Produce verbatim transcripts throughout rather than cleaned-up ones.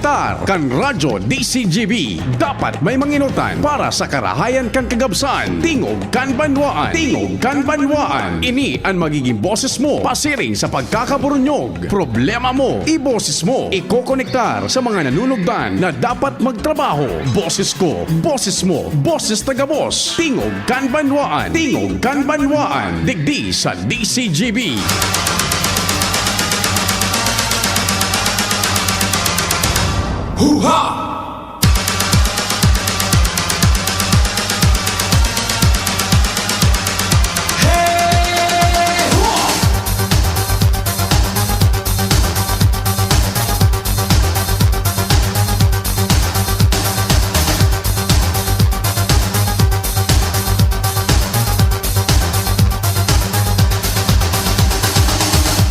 Tar kan Radyo D C G B, dapat may mangenotan para sa karahayan kan kagabsan. Tingog kan banwaan. Tingog kan banwaan. Ini an magiging boses mo pasiring sa pagkakaburunyog. Problema mo, iboses mo. Ikokonektar sa mga nanunugdan na dapat magtrabaho. Boses ko, boses mo, boses taga-boss. Tingog kan banwaan. Tingog kan banwaan. Digdi sa D C G B. Huha! Hey! Huha!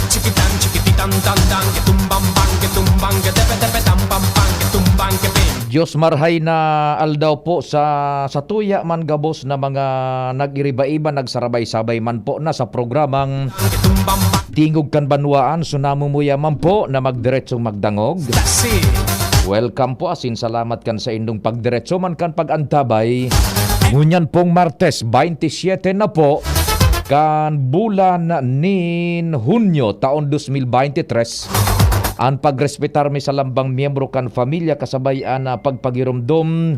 Chikitan, chikititan, tan, tan, ketumbang, bang, ketumbang, ketepe, tepe, tam, pam, pang, ketumbang, kepin. Diyos marhay na aldaw po sa, sa tuya man gabos na mga nag-iriba-iba, nagsarabay-sabay man po na sa programang Ketumbang, bang, Tingog kan Banwaan. So, namumuya man po na magdiretsong magdangog. Tasi. Welcome po, asin salamat kan saindong pagdiretso man kan pag-antabay. Ngunyan pong Martes, twenty-seven na po kan bulan nin Hunyo, taon dos mil beintitres. An pagrespetar mi sa lambang miyembro kan pamilya, kasabay an, ah, pagpagiromdom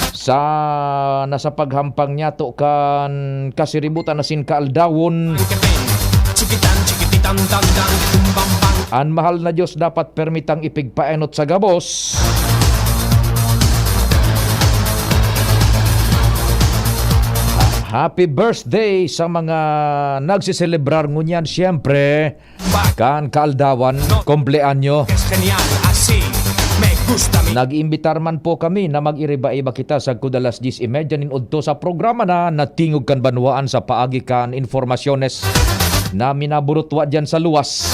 sa, na sa paghampang niyato kan kasiributan asin kaaldawon. Chikitan, chikititan, tan, tan, tumbang, bang. An mahal na Diyos dapat permitang ipigpaenot sa gabos. Happy birthday sa mga nagseselebrar ngunyan, siyempre, kan kaaldawan, kumpleanyo. Nag-iimbitar man po kami na mag-iriba-iba kita sagkod alas dyes y media nin udto sa programa na Tingog kan Banwaan sa paagi kan informasyones na minaburutwa diyan sa luwas.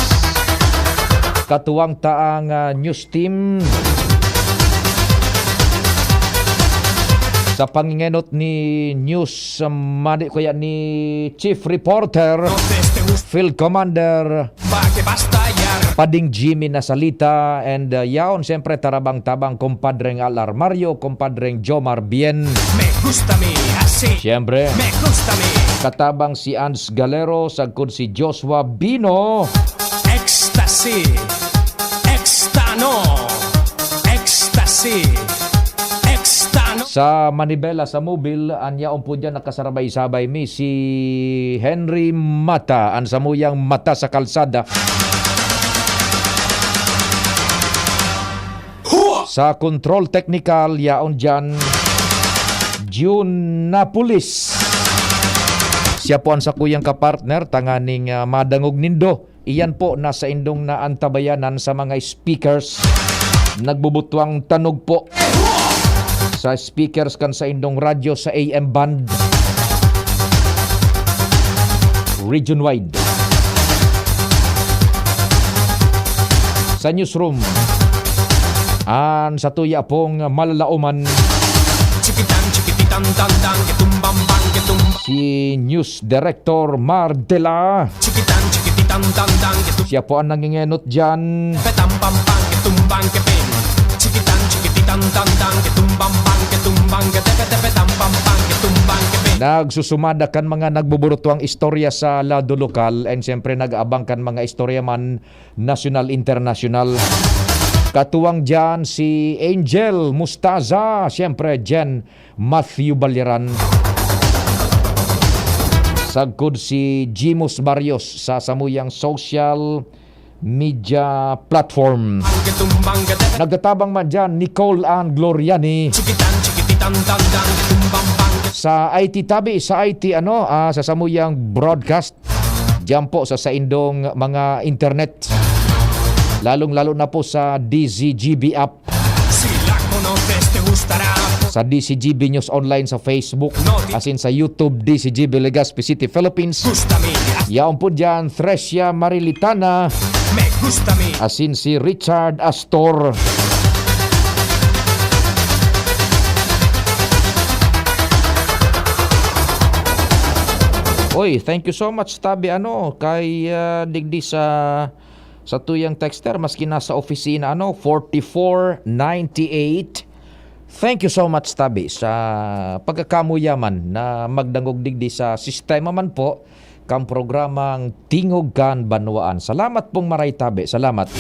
Katuwang ta ang, ah, news team sa pangingenot ni news, um, madi ko yan, ni Chief Reporter, Field Commander Pading Jimmy Nasalita, and, uh, yaon, siyempre, tarabang-tabang, kumpadreng Al Armario, kumpadreng Jomar Bien. Siyempre, katabang si Ans Galero, sagkod si Joshua Bino. Ecstasy. Extano. Ecstasy. Extano. Sa manibela, sa mobil, an yaon po diyan nakasarabay-sabay mi si Henry Mata, an samuyang mata sa kalsada. Sa control technical, yaon diyan, June Napolis. Siya po an sakuyang kapartner, tanganing, ah, madangog nindo. Iyan po, nasa indong naantabayanan sa mga speakers. Nagbubutwang tanog po sa speakers kan saindong radyo sa A M band. Region wide. Sa newsroom, an satuya pong malalaoman, Chikitan, chikititan, tan, tan, ketumbang, bang, ketumbang. Si News Director Mar Dela. Chikitan, chikititan, tan, tan, ketum- Siya po ang nangingenot diyan. Petam, pam, pang, ketumbang, kepin. Chikitan, chikititan, tan, tan, ketumbang, bang, ketumbang, ketepe, tepe, tam, pam, pang, ketumbang, kepin. Nagsusumada kan mga nagbuburutwang istorya sa lado lokal, and siyempre nag-aabang kan mga istorya man nasyonal, internasyonal. Katuwang diyan si Angel Mustaza, siyempre, Jen Matthew Baliran. Sagkod si Jimus Barrios sa samuyang social media platform. Nagtatabang man diyan, Nicole Ann Gloriani. Sa I T tabi, sa I T, ano, ah, sa samuyang broadcast, diyan po sa saindong mga internet, lalong-lalo na po sa D Z G B app, sa D Z G B News Online sa Facebook, asin sa YouTube, D Z G B Legazpi City, Philippines. Yaon po diyan, Thresia Marilitana, asin si Richard Astor. Oy, thank you so much, tabi, ano, kay, ah, digdi sa Sa tuyang texter, maski nasa opisina, ano, forty-four ninety-eight. Thank you so much, tabi, sa pagkakamuyaman na magdangog digdi sa sistema man po kan programang Tingog kan Banwaan. Salamat pong maray, tabi. Salamat.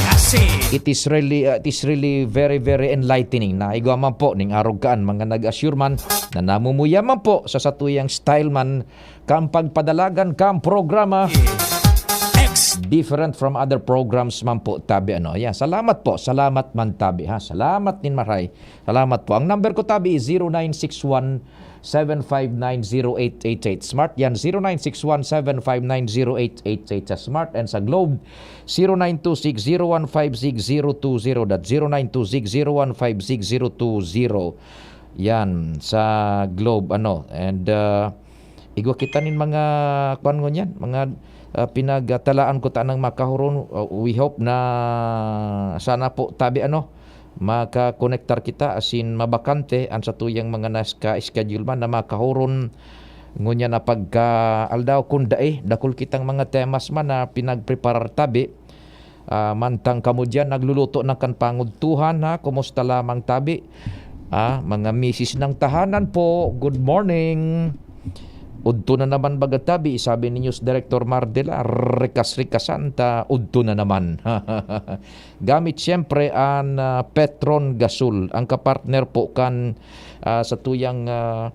It is really, uh, it is really very, very enlightening na igwa man po ning arog kaan mga nag-assure man na namumuya man po sa satuyang style man kan pagpadalagan kan programa. Different from other programs man po, tabi, ano. Yan, salamat po. Salamat man, tabi, ha. Salamat nin maray. Salamat po. Ang number ko, tabi, is zero nine six one, seven five nine, zero eight eight eight. Smart yan, zero nine six one, seven five nine, zero eight eight eight sa Smart, and sa Globe, zero nine two six, zero one five six, zero two zero. That's zero nine two six, zero one five six, zero two zero. Yan, sa Globe, ano. And, uh, igwa kita nin mga, kwan ngunyan, mga, uh, pinagtalaan ko tanang makahuron. Uh, we hope na sana po, tabi, ano, makakonektar kita asin mabakante an satuyang mga naska-schedule man na makahuron ngunyan na pagka-aldaw. Kun dai, dakul kitang mga temas man na pinagpreparar, tabi. Ah, mantang kamo diyan nagluluto na kan pangudtuhan, ha? Kumusta lamang, tabi? Ah, mga misis ng tahanan po, good morning. Udto na naman baga, tabi, sabi ni News Director Mardela, rikas-rikasan ta, udto na naman. Gamit siyempre an, ah, Petron Gasol, ang kapartner po kan, ah, satuyang, ah,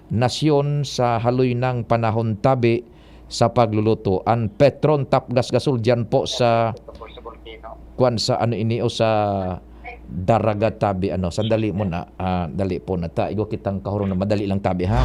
nasyon sa haloy ng panahon, tabi, sa pagluluto. An Petron Tapgas Gasol diyan po sa, kwan, sa ano ini o sa Daraga, tabi, ano. Sandali muna. Ah, dali po na ta. Igwa kitang kahurong na madali lang, tabi, ha.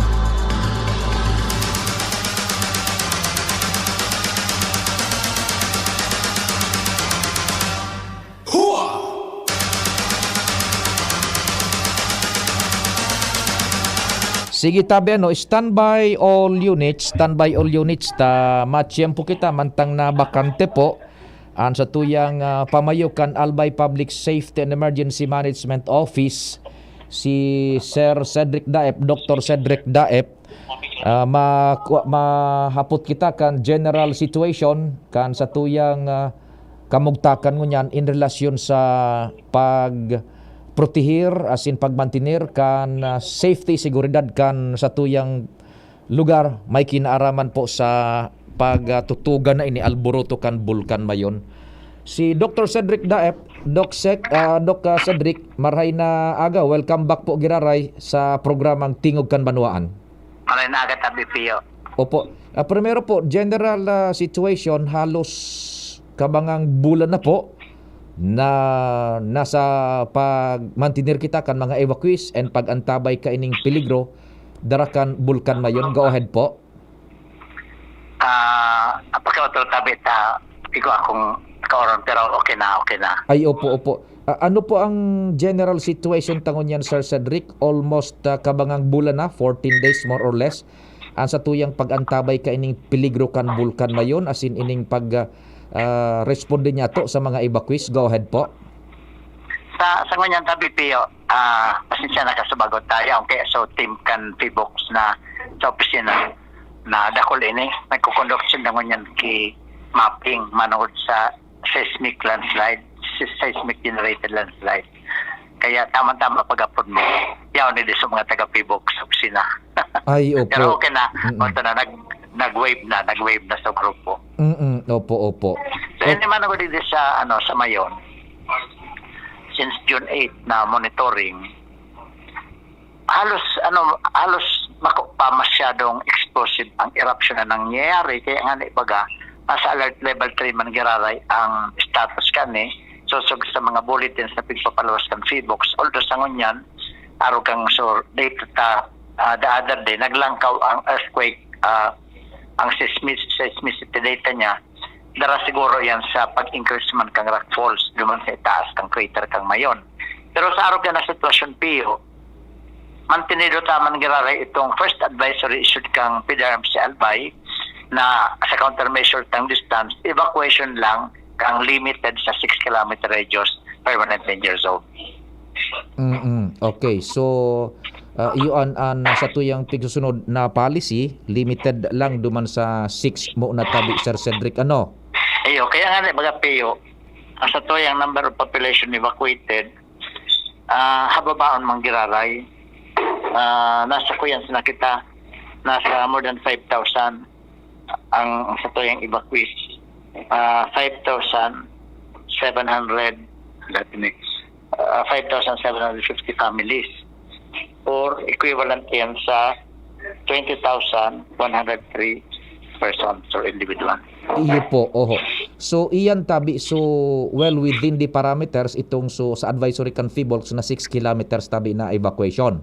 Sige, tabi, ano, standby all units, standby all units, ta matiyempo kita, mantang na bakante po an satuyang, ah, pamayo kan Albay Public Safety and Emergency Management Office, si Sir Cedric Daep, Doctor Cedric Daep. Ah, ma-, mahapot kita kan general situation, kan satuyang, ah, kamugtakan ngunyan in relasyon sa pagprotehir asin pagmantener kan, ah, safety, seguridad kan satuyang lugar. May kinaaraman po sa pagtutugan na ini, alboroto kan Bulkan Mayon. Si Doctor Cedric Daep, Doc Sec, ah, Doc, ah, Cedric, marhay na aga. Welcome back po, giraray, sa programang Tingog kan Banwaan. Marhay na aga, Tabi Pio. Opo. Ah, primero po, general, ah, situation, halos kabangang bulan na po na nasa pagmantener kita kan mga evacuees and pag-antabay kaining peligro dara kan Bulkan Mayon. Go ahead po. Ah, pakiotro tabi ta, igo akong kaoron, pero okay na, okay na. Ay, opo, opo. Ah, ano po ang general situation ta ngunyan, Sir Cedric? Almost, ah, kabangang bulan na, fourteen days more or less, ang satuyang pag-antabay kaining peligro kan Bulkan Mayon, asin ining pag, ah, ah, responde niyato sa mga evacuees. Go ahead po. Sa, sa ngunyan, Tabi Pio, ah, pasensya na ka sa bagot tayo, okay? So, team kan PHIVOLCS na sa opisina na dakul ini, nagko-conduct sinda ngunyan ki mapping manungod sa seismic landslide, se-, seismic generated landslide. Kaya tama-tama pag-apod mo. Yaon ni sa mga taga-PHIVOLCS sa opisina. Ay, opo. Pero okay na. Mm-mm. Basta na, nag-, nag-wave na, nag-wave na sa grupo. Mm-mm. Opo, opo. So, Op- ini man ako dito sa, ano, sa Mayon. Since June eight na monitoring, halos, ano, halos mako pa masyadong explosive ang eruption na nangyayari. Kaya nga, ni baga, nasa alert level three man giraray ang status kani. Sosog sa mga bulletins na pigpapalawas kan PHIVOLCS. Although sa ngunyan, arog kang sur-, data ta, ah, the other day, naglangkaw ang earthquake, ah, ang seismic-, seismicity data niya, dara siguro yan sa pag-increase man kang rockfalls, duman sa itaas kang crater kang Mayon. Pero sa arog na sitwasyon, Pio, mantenido ta man giraray itong first advisory issued kang PDRM sa Albay na sa countermeasure tang distance, evacuation lang kang limited sa six kilometer radius, permanent danger zone. Mm-mm. Okay, so, ah, iyo an, an satuyang pigsusunod na policy, limited lang duman sa six mo na tabi, Sir Cedric, ano? Iyo, kaya nga ni, baga, Pio, Ang satuyang number of population evacuated, ah, hababaon man giraray. Ah, nasa kuyan sana kita, nasa more than five thousand ang satuyang evacuees. Ah, five thousand seven hundred, Latinx. Ah, five thousand seven hundred fifty families, or equivalent yan sa twenty thousand one hundred three persons or individual. Iyo po, oho. So, iyan tabi, so, well within the parameters itong, so, sa advisory kan PHIVOLCS na six kilometers tabi na evacuation.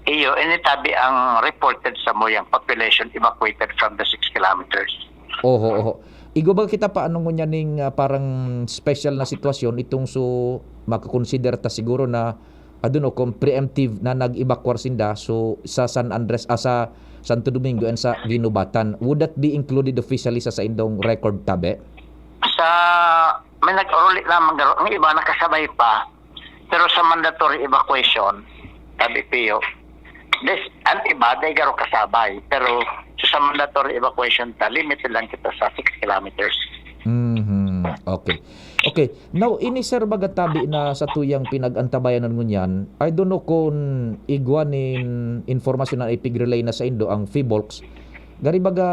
Iyo, ini tabi ang reported sa muyang population evacuated from the six kilometers. Oho, oho. Igwa ba kita pa anong ngunyan ning, ah, parang special na sitwasyon itong, so, makakonsider ta siguro na, I don't know kung preemptive na nag-evacuar sinda, so, sa San Andres, ah, sa Santo Domingo and sa Guinobatan. Would that be included officially sa saindong record tabi? Sa, may nag-oruli naman garo, ang iba nakasabay pa. Pero sa mandatory evacuation, tabi Pio, this, ang iba, dai garo kasabay. Pero sa mandatory evacuation ta, limited lang kita sa six kilometers. Mhm. Okay. Okay. Now, ini, sir, baga tabi na satuyang pinag-antabayanan ngunyan, I don't know kung igwa nin informasyon na ipig-relay na saindo ang PHIVOLCS. Gari baga,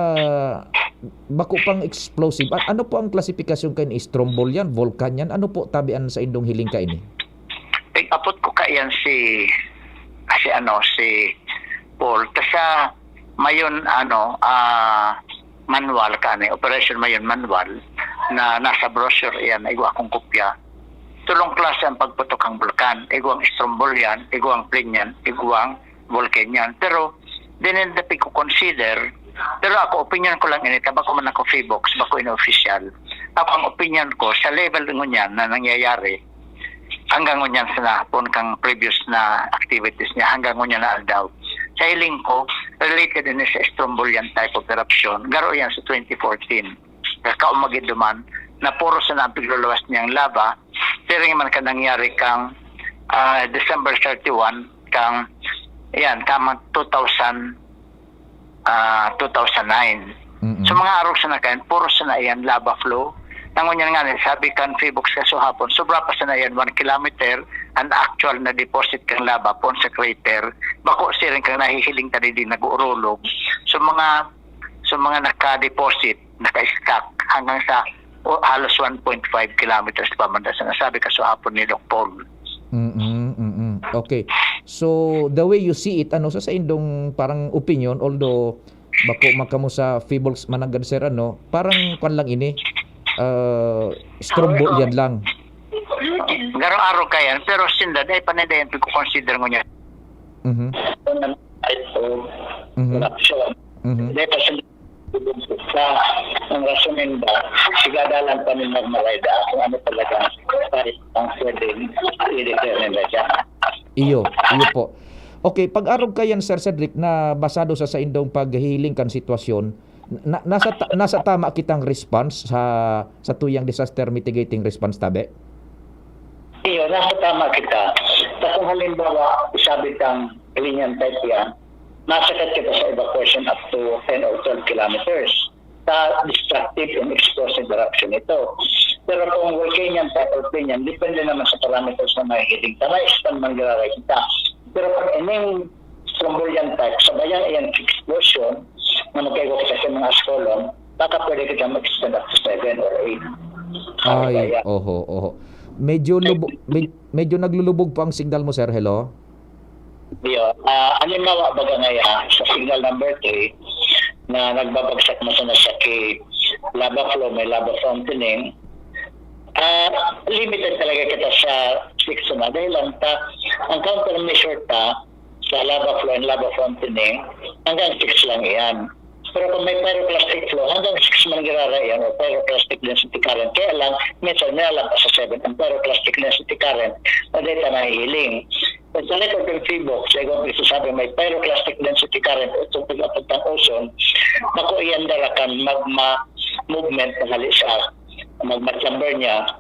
bako pang explosive. A-, ano po ang klasifikasyon kaini? Strombol yan? Volcan yan? Ano po tabi an saindong hiling kaini? Pig-apot ko kaiyan si, si ano, si Paul. Ta sa mayon, ano, ah, manual kani, operation mayon manual, na nasa brochure iyan, igwa akong kopya. Tulong klase ang pagputok ang bulkan. Igwang strombol yan, igwang plain yan, igwang volcan yan. Pero, dinin dapig ko consider, pero ako, opinion ko lang ini, ta bako man ako PHIVOLCS, bako ini official. Ako, ang opinion ko, sa level ngunyan na nangyayari, hanggang ngunyan sa nahapon kang previous na activities niya, hanggang ngunyan na aldaw. Sa hiling ko, related ini sa strombolian type of eruption. Garo yan sa twenty fourteen. Kakaumagid duman, na puro sana ang pigluluwas niyang lava. Siring man ka nangyari kang, ah, December thirty-one, kang, yan, tamang two thousand, ah, two thousand nine. Mm-mm. So, mga arog sana kayan, puro sana yan, lava flow. Ngunyan nga, sabi kan PHIVOLCS kasuhapon, sobra pa sana yan, one kilometer, an actual na deposit kang lava pon sa crater. Bako siring kang nahihiling ta digdi nag-uurulog. So, mga, so, mga naka-deposit, naka-stack hanggang sa, o, halos one point five kilometers pa man, sa nasabi kasuhapon ni Doc Paul. Mm-mm, mm-mm. Okay. So, the way you see it, ano, sa saindong parang opinion, although bako man kamo sa PHIVOLCS mananggad, sir, ano, parang kwan lang ini, ah, strombol yan lang. Garo-aro ka yan, pero sinda, dai pa na yan pagkukonsider ngunyan. Mhm. Ay, so, Mhm. corruption. Mhm. Dai pa sinda sa ang rason ninda, sigadalan pa ninda magmalay da kung ano talaga ang pwedeng i-declare ninda dyan. Iyo, iyo po. Okay, pag-arog kayan, Sir Cedric, na basado sa saindong paghiling kan sitwasyon, na, nasa ta-, nasa tama kitang response sa, sa tuyang disaster mitigating response tabi? Iyo, nasa tama kita. Sa kung halimbawa, isabi kang lenient type yan, nasakat kita sa evacuation up to ten or twelve kilometers. Sa destructive and explosive eruption ito. Pero kung volcanian type or plinian, depende naman sa parameters na mahihiling ka. Na-expand man giraray kita. Pero kung ining strombolian type, sabayan iyang explosion na magkaigo kita sa mga askolon, baka pwede kita mag-expand up to seven or eight. Ay, oho, oho. Medyo lubo-, med-, medyo naglulubog po ang signal mo, sir. Hello? Iyo, ah, halimbawa, baga ngaya, sa signal number three, na nagbabagsak mo sana siya ki lava flow, may lava fountaining, ah, limited talaga kita sa six na. Dahil lang ta, ang countermeasure ta sa lava flow and lava fountaining, hanggang six lang iyan. Pero kung may pyroclastic flow, hanggang six man girara iyan o pyroclastic density current. Kaya lang, minsan may alam pa sa seven ang pyroclastic density current na data nahihiling. Sa record ng PHIVOLCS, sa igong pagsasabi, may pyroclastic density current, itong pag-apod ng ozone, bako iyan darakan magma movement na hali sa magma chamber niya,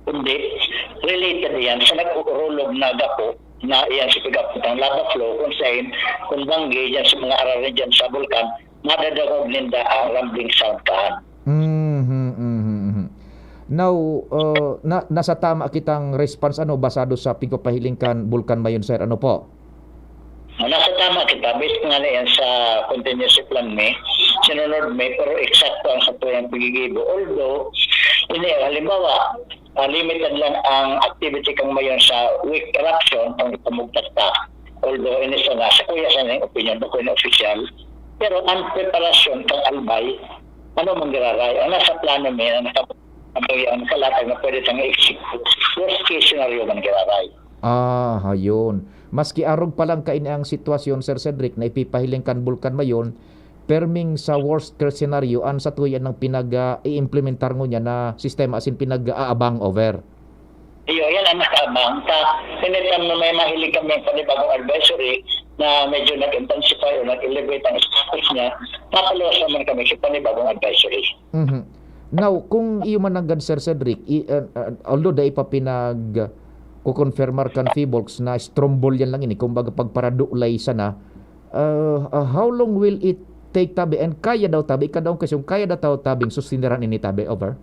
kundi related iyan sa nag-uurulog na gapo na iyan sa pag-apod ng lava flow, kung saan, kung banggi, diyan sa mga arari diyan sa bulkan, madadangog ninda ang rumbling sound kaan. Mhm, mhm, mhm. Now, uh, na, nasa tama kitang response, ano, basado sa pigpapahiling kan Bulkan Mayon, sir, ano po? Nasa tama kita, based nga na yan sa contingency plan mi, sinunod mi, pero eksakto ang sa tuyang pagigibo. Although, ini, halimbawa, ah, limited lang ang activity kan Mayon sa weak eruption kung itamugtak ta. Although, ini sa nga, sa kuya sa ning opinion, bako na official. Pero ang preparasyon kan Albay, ano man giraray, ang nasa plano mi, ang nasa ang kalatag na pwede tang i-execute. Worst case scenario man giraray. Ah, ayun. Maski arog pa lang kaini ang sitwasyon, Sir Cedric, na ipipahiling kan Bulkan Mayon, perming sa worst case scenario, an satuya nang pinag, ah, i-implementar ngunyan na sistema asin pinag-aabang over. Iyo, yan ang nakaabang. Sa, anytime na may mahiling kami ang panibagong advisory na medyo nag-intensify o nag-elevate ang status niya, mapaluwas naman kami sa panibagong advisory. Mhm. Now, kung iyo man nanggad, Sir Cedric, i-, uh, uh, although dai pa pinag-kukonfirmar kan PHIVOLCS na strombol yan lang ini, kumbaga pagparadulay sana, uh, uh, how long will it take tabi? And kaya daw tabi, ikadawang kwestiyon, kaya daw tabi, tabing sustiniran ini tabi? Over?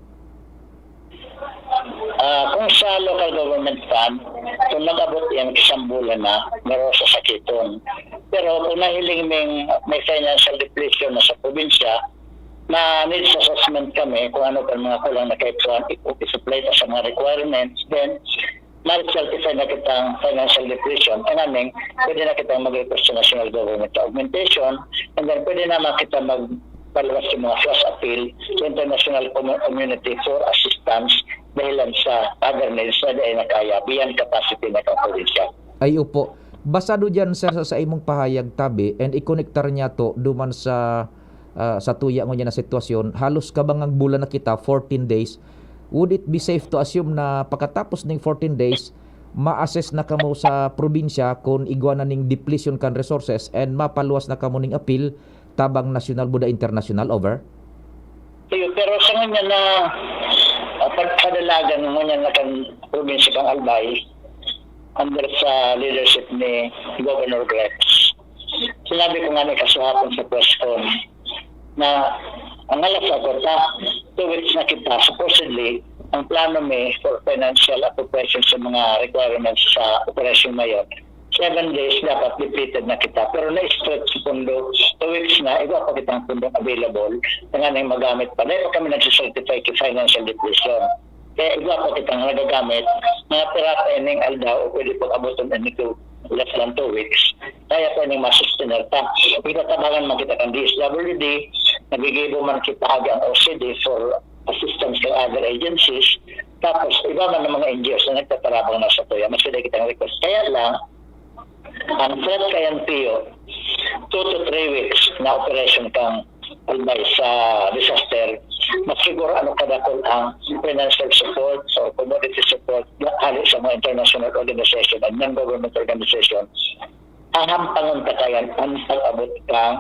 Ah, kung sa local government fund, kung nag-abot yan, isang bulan na, meron sa sakiton. Pero kung nahiling ming may financial depletion na sa probinsya, na needs assessment kami kung ano pa mga kulang na kaipuhan, i-, i-supply ta sa mga requirements, then ma-certify na kitang financial depletion. Tanganing, pwede na kitang mag-request sa national government sa augmentation, and then pwede naman kita magpaluwas sa mga flash appeal sa international commu-, community for assistance dahilan sa other needs na dahil na kaya, beyond capacity na kang probinsya. Ay, opo. Basado diyan, sir, sa, sa imong pahayag, tabi, and ikonektar niya to duman sa, ah, sa tuya ngunyan na sitwasyon, halos kabangang bulan na kita, fourteen days. Would it be safe to assume na pakatapos ning fourteen days, ma-assess na kamo sa probinsya kun igwa na ning depletion kan resources and mapaluwas na kamo ning appeal tabang nasyonal buda internasyonal? Over? Iyo, pero sa ngunyan na, ah, pag-, kadalagan ngunyan na kan probinsya kan Albay, under sa leadership ni Governor Glex, sinabi ko nga ni kasuhapon sa press con na ang alas ako ta, two weeks na kita, supposedly, ang plano mi for financial appropriation sa mga requirements sa operasyon na yun, seven days dapat depleted na kita. Pero na-stretch sa pondo, two weeks na, igwa pa kitang pondong available, na nga nang magamit pa. Dahil pa kami nagsisertify ki financial depletion. Kaya igwa pa kitang nagagamit, mga pira pa ining aldaw o pwede pag-aboton ining two, less than two weeks. Kaya pa ining masustener pa. Itatabangan man kita kan D S W D, nagigibo man kita agi ang O C D for assistance kan other agencies. Tapos, iba man ang mga N G Os na nagtatarabang na sa tuya, mas pwede kitang request. Kaya lang, ang threat kay N P O, two to three weeks na operation kang Albay sa disaster, mas siguro ano kadakol ang financial support or commodity support hali sa mga international organization and non-government organization, hahampangon ta kayan ang pag-abot kang,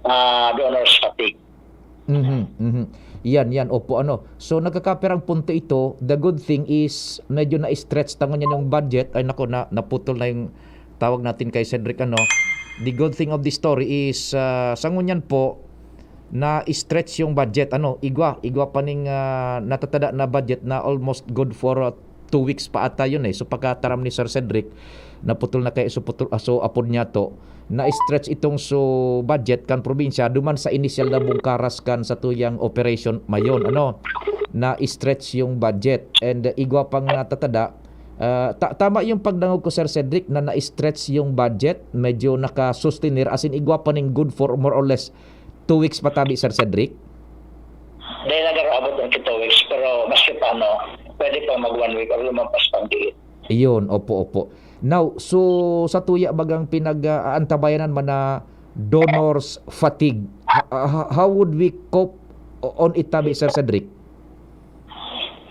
ah, donors fatigue. Mhm, mhm. Yan, yan. Opo, ano. So, nagkakapirang punto ito. The good thing is, medyo na-stretch ta ngunyan yung budget. Ay, nako, na, naputol na yung tawag natin kay Cedric, ano. The good thing of the story is, ah, sa ngunyan po, na-stretch yung budget. Ano, igwa, igwa pa ning, ah, natatada na budget na almost good for, ah, two weeks pa ata yun eh. So, pagkataram ni Sir Cedric, naputol na kay so, putol, ah, so apod niya to, na-stretch itong so budget kan probinsya duman sa inisyal na bungkaras kan sa tuyang operation mayon, ano, na-stretch yung budget. And, uh, igwa pang natatada, uh, ta-, tama yung pagdangog ko, Sir Cedric, na na-stretch yung budget, medyo naka-sustenir, as in, igwa pa ning good for more or less two weeks pa tabi, Sir Cedric? Dahil nagaraabot ang two weeks, pero maski paano, pwede pa mag one week or lumampas pang diin. Iyon, opo, opo. Now, so, sa tuya bagang pinag-aantabayanan man na donor's fatigue, ha-, ha-, how would we cope o-, on it tabi, Sir Cedric?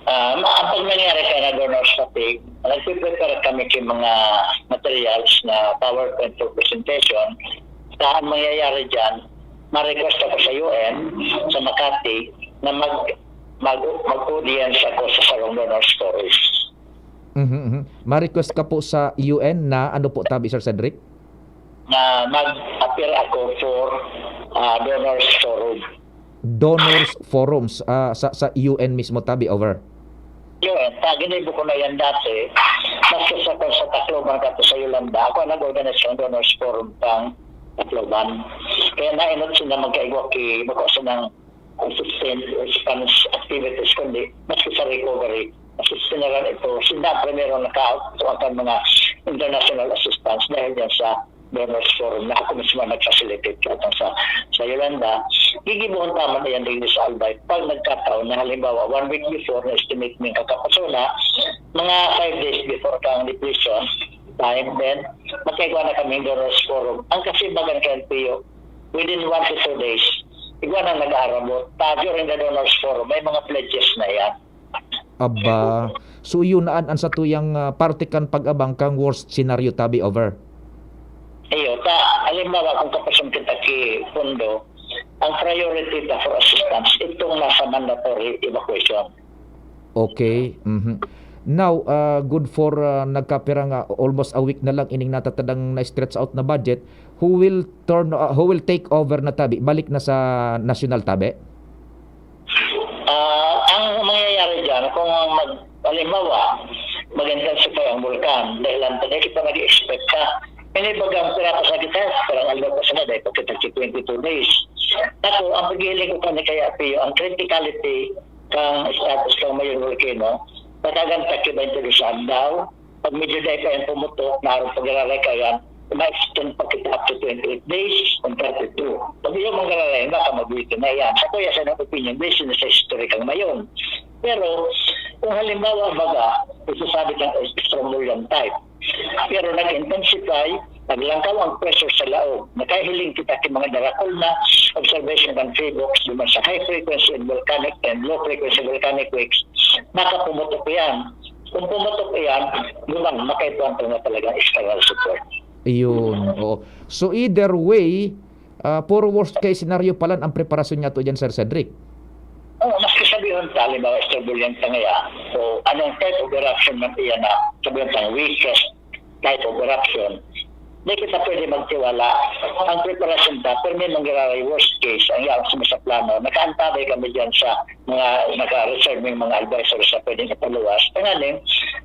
Ah, ma-, pag nangyari ka na donor's fatigue, nagpiprepare kami ng mga materials na PowerPoint for presentation. Sa ang mangyayari dyan, ma-request ako sa U N, sa Makati, na mag-, mag-, mag-audience ako sa sarong donor stories. Mhm, mhm. Ma-request ka po sa U N na ano po tabi, Sir Cedric? Na mag-appear ako for, ah, donors forum. Donors forums, ah, sa, sa U N mismo tabi, over? Yun, ta ginibo ko na yan dati. Maski sa, sa Tacloban ka sa Yolanda, ako ang nag-organize ng Donors Forum pang Tacloban. Kaya nainot sila magkaigwa ki, bako silang consistent response activities, kundi maski sa recovery, assist nila ito. Sila primero naka-out ang mga international assistance dahil yan sa Donors Forum na ako mismo nag-facilitate katong sa, sa Yolanda. Gigibuhon ta man yan din sa Albay. Pag nagkataon na halimbawa, one week before na-estimate ning kakapasuna, mga five days before kang depletion time, then magkaigwa na kaming Donors Forum. Ang kasimbagan kay L P O, within one to two days, igwa na nag-aarabot. Ta, during the Donors Forum, may mga pledges na yan. Aba, so yun na an, an satuyang, ah, parte kan pag-abang kang worst scenario tabi over. Iyo, ta, halimbawa, kung kapasong kita ki pondo, ang priority ta for assistance, itong nasa mandatory evacuation. Okay. Mhm. Now, ah, good for, ah, nagkapira nga almost a week na lang ining natatadang na-stretch out na budget. Who will turn, ah, who will take over na tabi? Balik na sa nasyonal tabi? Ah, ang mangyayari dyan, kung mag, halimbawa, mag-intensify ang bulkan, dahil ang tagal kita nag-expect ka, ini bagang piratas na kita, parang aldaw pa sila, dahil pagkita twenty-two days. Ako, ang paghihiling ko kani kaya, Pio, ang criticality kang status kang Mayon Volcano, patagan ta ki twenty-two sa aldaw, pag medyo dahil kayang pumutok, na araw pag-araray kayan, ma-extend pa kita up to twenty-eight days and thirty-two. Pag iyo manggararay, baka mabuti na yan. Sa kuya, sa nang opinion, based na sa history kang Mayon. Pero, kung halimbawa, baga, isasabi kang extramullyan type, pero nag-intensify, naglangkaw ang pressure sa laog. Nakahiling kita ki mga darakol na observation kan PHIVOLCS duman sa high frequency and volcanic and low frequency volcanic wakes, makapumutok yan. Kung pumutok yan, duman, makaituan ko na talagang external support. Iyon, oo. So either way, ah, puro worst case scenario palan ang preparasyon niya to dyan, Sir Cedric. Oo, maski sabihon ta, halimbawa, extramullyan ta ngaya, o anong type of eruption man iyan na, sabihon ta, weakest type of eruption, di kita pwede magtiwala. Ang preparasyon ta, pero may mangyayari worst case, ang yaon sa plano, nakaantabay kami dyan sa mga naka-reserve ng mga advisors na pwedeng ipaluwas. Tanganing,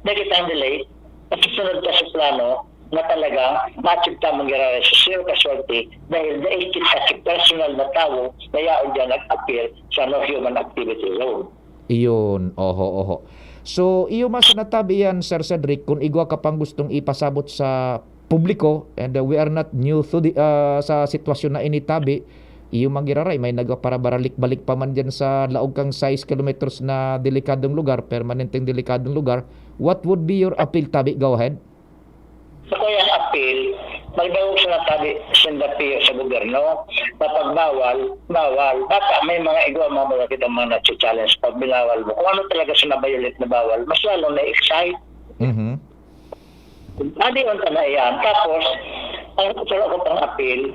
di kita ang delay, at susunod ta sa plano na talaga ma-achieve ta mangyayari sa zero casualty dahil dai kita ki personal na tawo na yaon dyan nag-appear sa no human activity zone. Iyon, oho, oho. So, iyo man sa natabi yan, Sir Cedric, kung igwa ka pang gustong ipasabot sa publiko, and, uh, we are not new to the, uh, sa sitwasyon na initabi, iyo man giraray, may nagpaparabaralik-balik pa man dyan sa laog kang sais kilometros na delikadong lugar, permanenteng delikadong lugar. What would be your appeal, tabi? Go ahead. Sa kuyang appeal, magdangog sa natabi sinda Pio sa gobyerno na pag bawal, bawal. Baka may mga igwa, mga baga kita mga nachi-challenge pag binawal mo. Kung ano talaga sa na-violate na bawal, mas lalong na-excite. Mhm. Adi unta na iyan. Tapos, ang gusto ko pang appeal,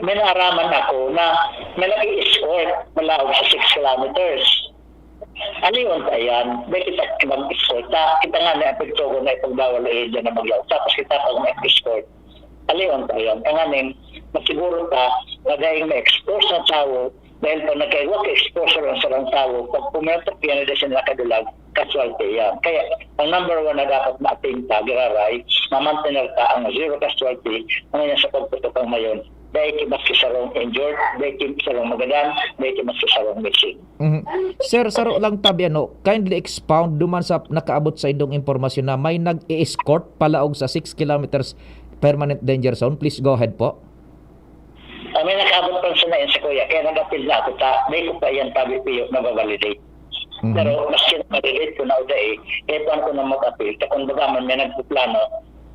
may naaraman ako na may nag-i-escort malaog sa six kilometers. Aliwan ta iyan, dai kita mag-escort. Ta, kita nga na epekto ko na ipagbawal na iya na maglaog. Tapos kita pa mag-escort. Aliwan ta iyan. Tanganing, masiguro ta, na daing ma-expose na tawo, dahil pag nagkaigwa ka exposure ang sarang tawo, pag pumetok yan, dahil sila nakadulag, casualty yan. Kaya, ang number one na dapat ma-attain ta, giraray, mamantener ta ang zero casualty, ang yan sa pagputok ang mayon. Dai ki maski sarong injured, dai ki sarong magadan, dai ki maski sarong missing. Mhm. Sir, saro lang tabi, ano, kindly expound duman sa nakaabot sa indong impormasyon na may nag-e-escort palaog sa six kilometers permanent danger zone. Please go ahead po. Ah, may nakaabot pa sa nain sa kuya, kaya nag-appeal na ako ta, may ko pa yan tabi piyo na validate. Mhm. Pero maski na validate ko na o dai, kaya kuwan ko na mag-appeal, ta kung baga man may nagpuplano,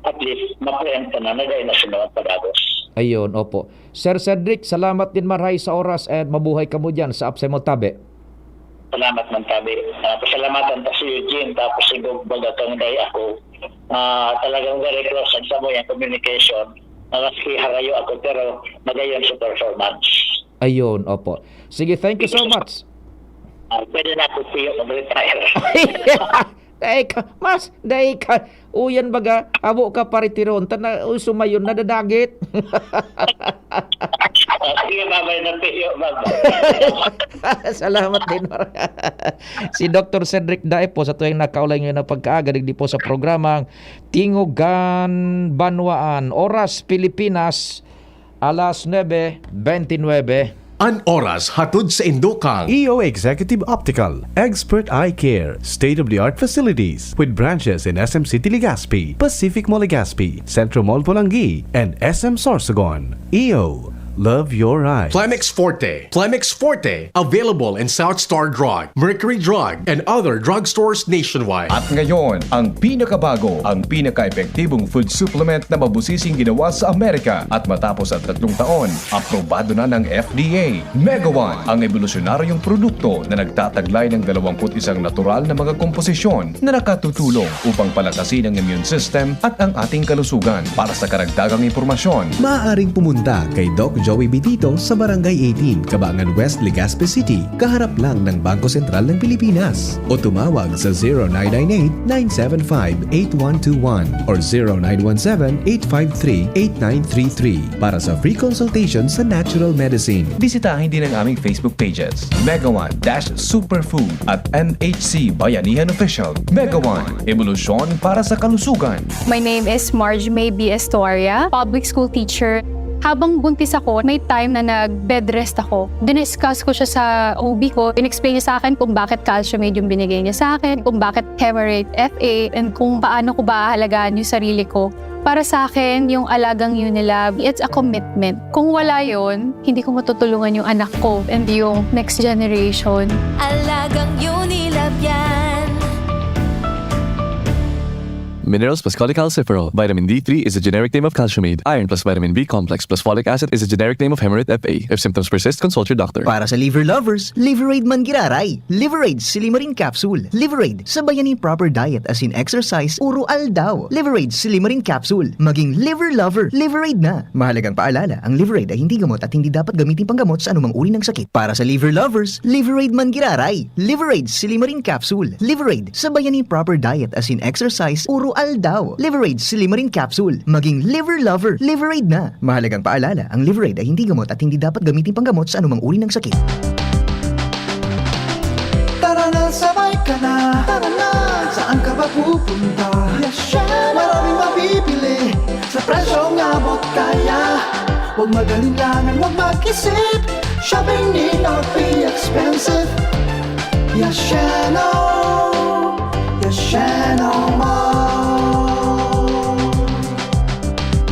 at least, ma-preempt na, na dai na sila magpadagos. Ayun, opo. Sir Cedric, salamat din marhay sa oras and mabuhay kamo dyan sa Apsay mo Tabi. Salamat man tabi. Ah, pasalamatan ta si Eugene, tapos si Gog, baga kang day ako. Ah, talagang very close ang samo yung communication. Na maski harayo ako, pero magayon sa performance. Ayun, opo. Sige, thank you so much. Ah, pwede na ako, Pio, mag-retire. Dai ka, mas, dai ka. Uyan baga, abo ka paritiron. Tana, uy, sumayon, nadadagit. Ah, sige, bye-bye na po, bye-bye. Salamat din, Mar. Si Doktor Cedric Dae po sa tuwing nakaulay ngayon ng pagkaaga, digdi po sa programang Tingogan Banwaan, oras Pilipinas, alas nuebe bentynwebe. An oras hatod sa indukang. E O Executive Optical, expert eye care, state-of-the-art facilities with branches in S M City Legazpi, Pacific Mall Legazpi, Centro Mall Polangui, and S M Sorsogon. E O, love your eyes. Plemex Forte. Plemex Forte, available in South Star Drug, Mercury Drug, and other drugstores nationwide. At ngayon, ang pinakabago, ang pinaka-epektibong food supplement na mabusising ginawa sa Amerika at matapos ang tatlong taon, aprobado na ng F D A. Megawan, ang ebolusyonaryong produkto na nagtataglay ng dalawampu't isang natural na mga komposisyon na nakatutulong upang palakasin ang immune system at ang ating kalusugan. Para sa karagdagang impormasyon, Maaaring pumunta kay Doc Joey Bitito sa Barangay eighteen, Kabangan West, Legazpi City, kaharap lang ng Bangko Sentral ng Pilipinas. O tumawag sa zero nine nine eight, nine seven five, eight one two one or zero nine one seven, eight five three, eight nine three three para sa free consultation sa natural medicine. Bisitahin din ang aming Facebook pages, Megawan dash Superfood at M H C Bayanihan Official. Megawan, ebolusyon para sa kalusugan. My name is Marge May B. Estoria, public school teacher. Habang buntis ako, may time na nag-bed rest ako. Diniscuss ko siya sa O B ko. In-explain niya sa akin kung bakit calcium aid yung binigay niya sa akin, kung bakit Hemarate F A, and kung paano ko ba aalagaan yung sarili ko. Para sa akin, yung alagang Unilab, it's a commitment. Kung wala yon, hindi ko matutulungan yung anak ko and yung next generation. Alagang Unilab yan. Minerals plus cholecalciferol. Vitamin D three is a generic name of calcium aid. Iron plus vitamin B complex plus folic acid is a generic name of Hemarate F A. If symptoms persist, consult your doctor. Para sa liver lovers, Liverade man giraray. Liverade Silimarin Capsule. Liverade, sabayan nin proper diet as in exercise, uro aldaw. Liverade Silimarin Capsule. Maging liver lover, Liverade na. Mahalagang paalala, ang Liverade ay hindi gamot at hindi dapat gamitin panggamot sa anumang uri ng sakit. Para sa liver lovers, Liverade man giraray. Liverade Silimarin Capsule. Liverade, sabayan nin proper diet as in exercise, uro aldaw. Liverade Silimarin Capsule. Maging liver lover, Liverade na. Mahalagang paalala, ang Liverade ay hindi gamot at hindi dapat gamitin panggamot sa anumang uri ng sakit. Tara na, sabay ka na. Tara na, saan ka ba pupunta? Yes, siya. Maraming mabibili sa presyong abot kaya. Huwag mag-alinlangan, huwag mag-isip. Shopping need not be expensive. Yasheno, Yasheno Mall.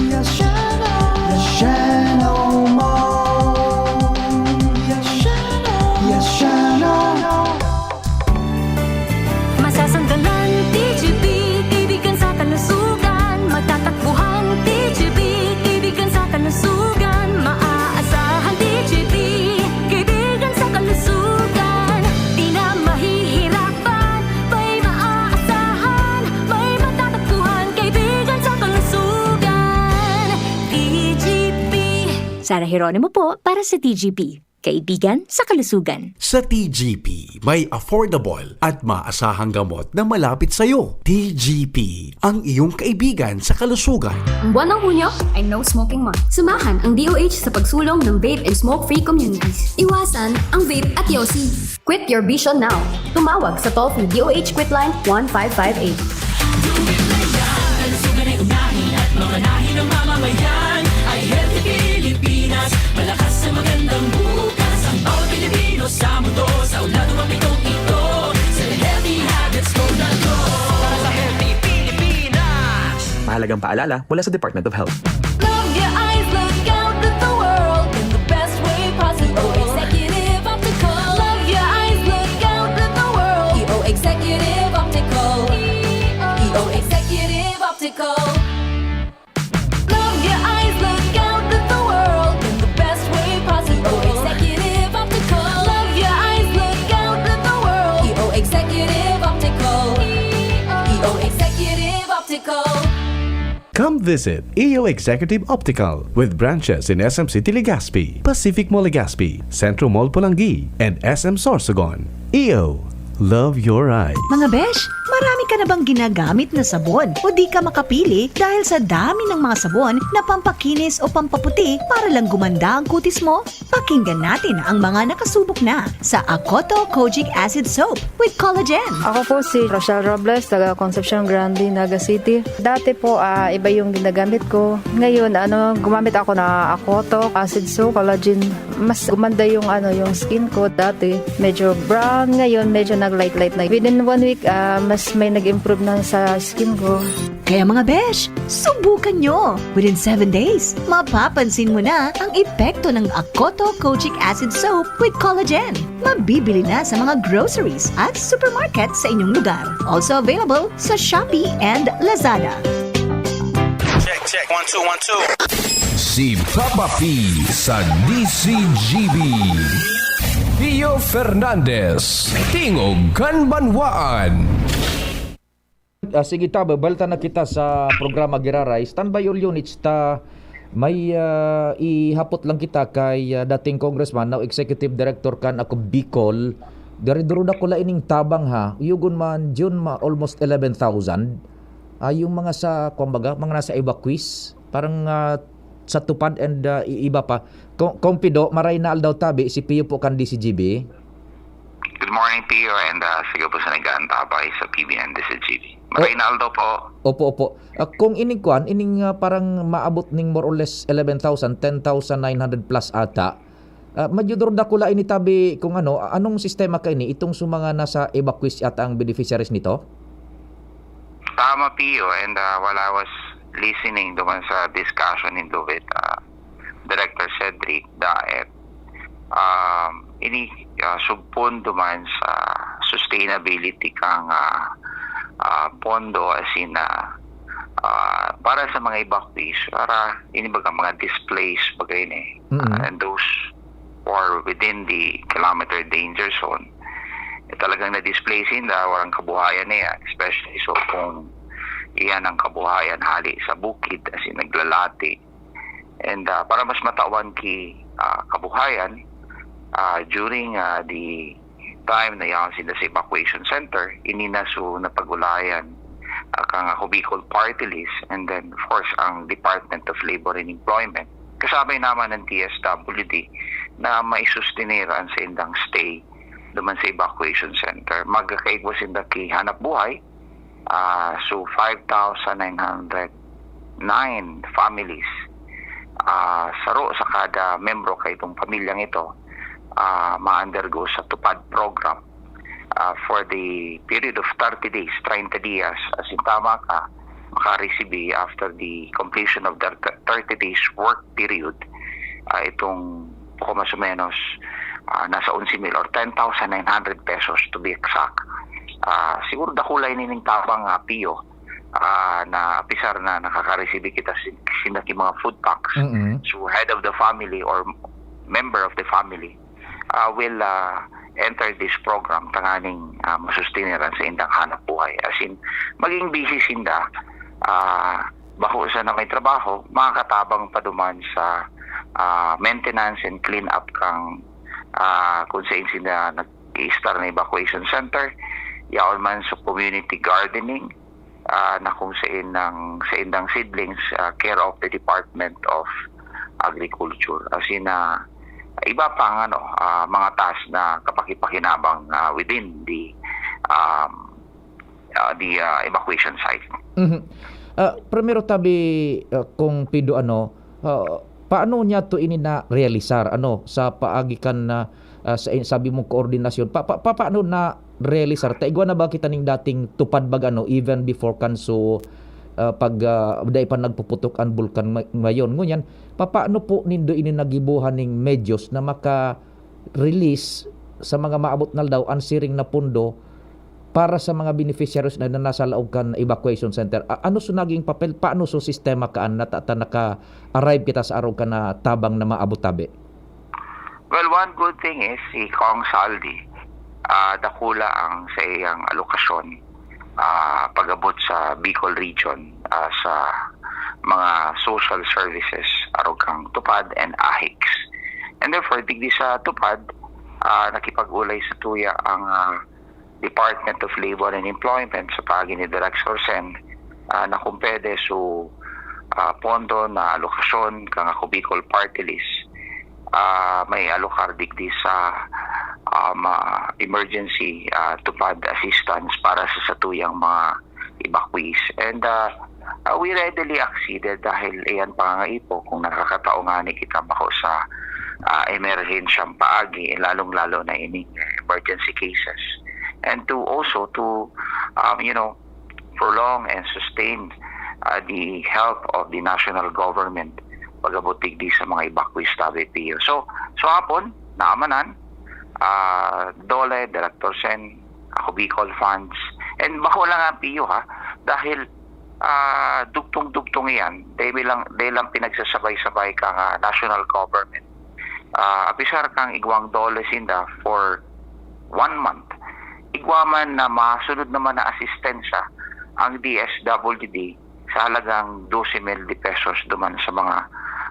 Yasheno, Yasheno Mall. Yasheno, Yasheno. Masasanggalan, T G P, kaibigan sa kalusugan. Matatakbuhan, T G P, kaibigan sa kalusugan. Maaasahan, T G P, kaibigan sa kalusugan. Di na mahihirapan, may maaasahan, may matatakbuhan, kaibigan sa kalusugan. T G P. Sara Geronimo po para sa T G P. Kaibigan sa kalusugan. Sa T G P, may affordable at maasahang gamot na malapit sa iyo. T G P, ang iyong kaibigan sa kalusugan. Ang buwan ng Hunyo ay No Smoking Month. Samahan ang D O H sa pagsulong ng vape and smoke-free communities. Iwasan ang vape at yosi. Quit your vision now. Tumawag sa toll-free D O H Quitline one five five eight. Kalusugan ay unahin at mamanahin ng mamamayan. Ay healthy Pilipinas, malakas sa magandang bukas. Ang bawat Pilipino sa mundo, sa ulado mapitong ito. Sa healthy habits, go na go. Para sa healthy Pilipinas. Mahalagang paalala mula sa Department of Health. Love your eyes, look out at the world in the best way possible. Executive Optical. Love your eyes, look out at the world. E O Executive Optical. E O Executive Optical. Love your eyes, look out at the world in the best way possible. Executive Optical. Love your eyes, look out at the world. E O Executive Optical. E O Executive Optical. Come visit E O Executive Optical with branches in S M City Legazpi, Pacific Mall Legazpi, Centro Mall Polangui, and S M Sorsogon. E O, Love your eyes. Mga besh, marami ka na bang ginagamit na sabon o di ka makapili dahil sa dami ng mga sabon na pampakinis o pampaputi para lang gumanda ang kutis mo? Pakinggan natin ang mga nakasubok na sa Akoto Kojic Acid Soap with Collagen. Ako po si Rochelle Robles, taga Concepcion Grande, Naga City. Dati po, ah, iba yung ginagamit ko. Ngayon, ano, gumamit ako na Akoto Acid Soap, Collagen. Mas gumanda yung, ano, yung skin ko. Dati, medyo brown. Ngayon, medyo nag-light-light na. Within one week, ah, mas may nag-improve na sa skin ko. Kaya mga besh, subukan nyo! Within seven days, mapapansin mo na ang epekto ng Akoto Kojic Acid Soap with Collagen. Mabibili na sa mga groceries at supermarket sa inyong lugar. Also available sa Shopee and Lazada. Check, check. One, two, one, two. Si Papa P sa D C G B. Pio Fernandez, Tingog kan Banwaan. Ah, sige ta, babalik na kita sa programa giraray. Standby all units ta. May ah, ihapot lang kita kay ah, dating congressman, now executive director kan Ako Bicol. Dari duro dakula ining tabang ha. Uyugon man, June ma almost eleven thousand. Ah, yung mga sa, kumbaga, mga nasa evacuees, parang ah, sa Tupad and ah, i- iba pa. Kung, kung Pido, maray na aldaw tabi, si Pio po kan D C G B. Good morning, Pio, and uh, sige po sa nag-aantabay sa P B N D C G B. Maray na aldaw po. Opo, opo. Ah, kung ining kwan, ining ah, parang maabot ning more or less eleven thousand, ten thousand nine hundred plus ata. Ah, medyo duro dakula ini tabi kung ano, anong sistema ka ini? Itong sa mga nasa evacuees ata ang beneficiaries nito? Tama, Pio, and uh, while I was listening duman sa discussion nindo with uh, Director Cedric Daet, um, ini uh, subpondo man sa sustainability kang uh, uh, pondo as in uh, uh, para sa mga evacuees, para ini baga mga displaced baga ini, Mm. uh, and those who are within the kilometer danger zone, eh, talagang na-displace sinda, walang kabuhayan niya, especially so kung iyan ang kabuhayan hali sa bukid, as in naglalati. And ah, para mas matawan ki ah, kabuhayan, ah, during ah, the time na yaon sila sa evacuation center, ini na so napag-ulayan ah, kang Ako Bicol Party List, and then of course ang Department of Labor and Employment. Kasabay naman ng D S W D na maisustenir an saindang stay duman sa evacuation center. Magkakaigwa sinda ki hanap buhay, ah, so five thousand nine hundred nine families, ah, saro sa kada membro kaitong pamilyang ito, ah, ma-undergo sa TUPAD program, ah, for the period of thirty days, treinta dias, as in tama ka, makaresibi after the completion of the thirty days work period, ah, itong ko mas o menos ah, nasa onse mil or ten thousand nine hundred pesos to be exact. Ah, siguro dakula ini ning tabang nga Pio, ah, na apisar na nakakaresibi kita sin, sinda ki mga food packs. Mm-mm. So head of the family or member of the family ah, will ah, enter this program tanganing ah, masusteneran sa indang hanap buhay. As in, maging busy sinda, ah, bako sa na may trabaho, makakatabang pa duman sa ah, maintenance and clean up kang ah, kung saan sila nag-i-start na evacuation center, yaon man sa community gardening, ah, na kung saan ng sa indang seedlings ah, care of the Department of Agriculture. As in, ah, iba pang ano, ah, mga task na kapakipakinabang ah, within the um, ah, the ah, evacuation site. Mhm. Ah, primero tabi ah, kung pido ano, ah, paano niya to ini na realisar ano sa paagi kan ah, ah, sa sabi mong koordinasyon pa, pa, pa paano na realisar ta igwa na ba kita ning dating tupad bag ano even before kan so ah, pag ah, dai pa nagpuputok ang bulkan ma- ngayon ngunyan papaano po nindo ini nagibuhan ning medyos na maka release sa mga maabot na aldaw ang siring na pondo para sa mga beneficiaries na, na nasa laog kan evacuation center. A- ano so naging papel? Paano so sistema kaan na ta- ta- naka-arrive kita sa arog ka na tabang na maabot tabi? Well, one good thing is si Kong Saldi, ah, dakula ang sa iyang alokasyon ah, pag-abot sa Bicol region ah, sa mga social services arog kang tupad and ahiks. And therefore, digdi sa tupad, ah, nakipag-ulay sa tuya ang ah, Department of Labor and Employment sa paagi ni Director Sen, ah, na kung pwede, so, ah, pondo na alokasyon kan Ako Bicol Party List, ah, may alokar digdi sa, um, ah, emergency, ah, TUPAD assistance para sa satuyang mga evacuees. And, ah, ah, we readily acceded dahil iyan pangangaipo kung nakakatao ngani kita bako sa, ah, emerhensyang paagi, lalong-lalo na ining emergency cases. And to also to, um, you know, prolong and sustain, ah, the help of the national government pag-abot digdi sa mga evacuees tabi, Pio. So, so hapon, naamanan, ah, DOLE, Director Sen, Ako Bicol Funds, and bako lang ang Pio, ha, dahil, ah, dugtong-dugtong iyan, dahil lang, dahil lang pinagsasabay-sabay kan, ah, national government. Ah, apisar kang igwang DOLE sinda for one month. Igwa man na masunod naman na asistensya ang D S W D sa halagang dose mil de pesos duman sa mga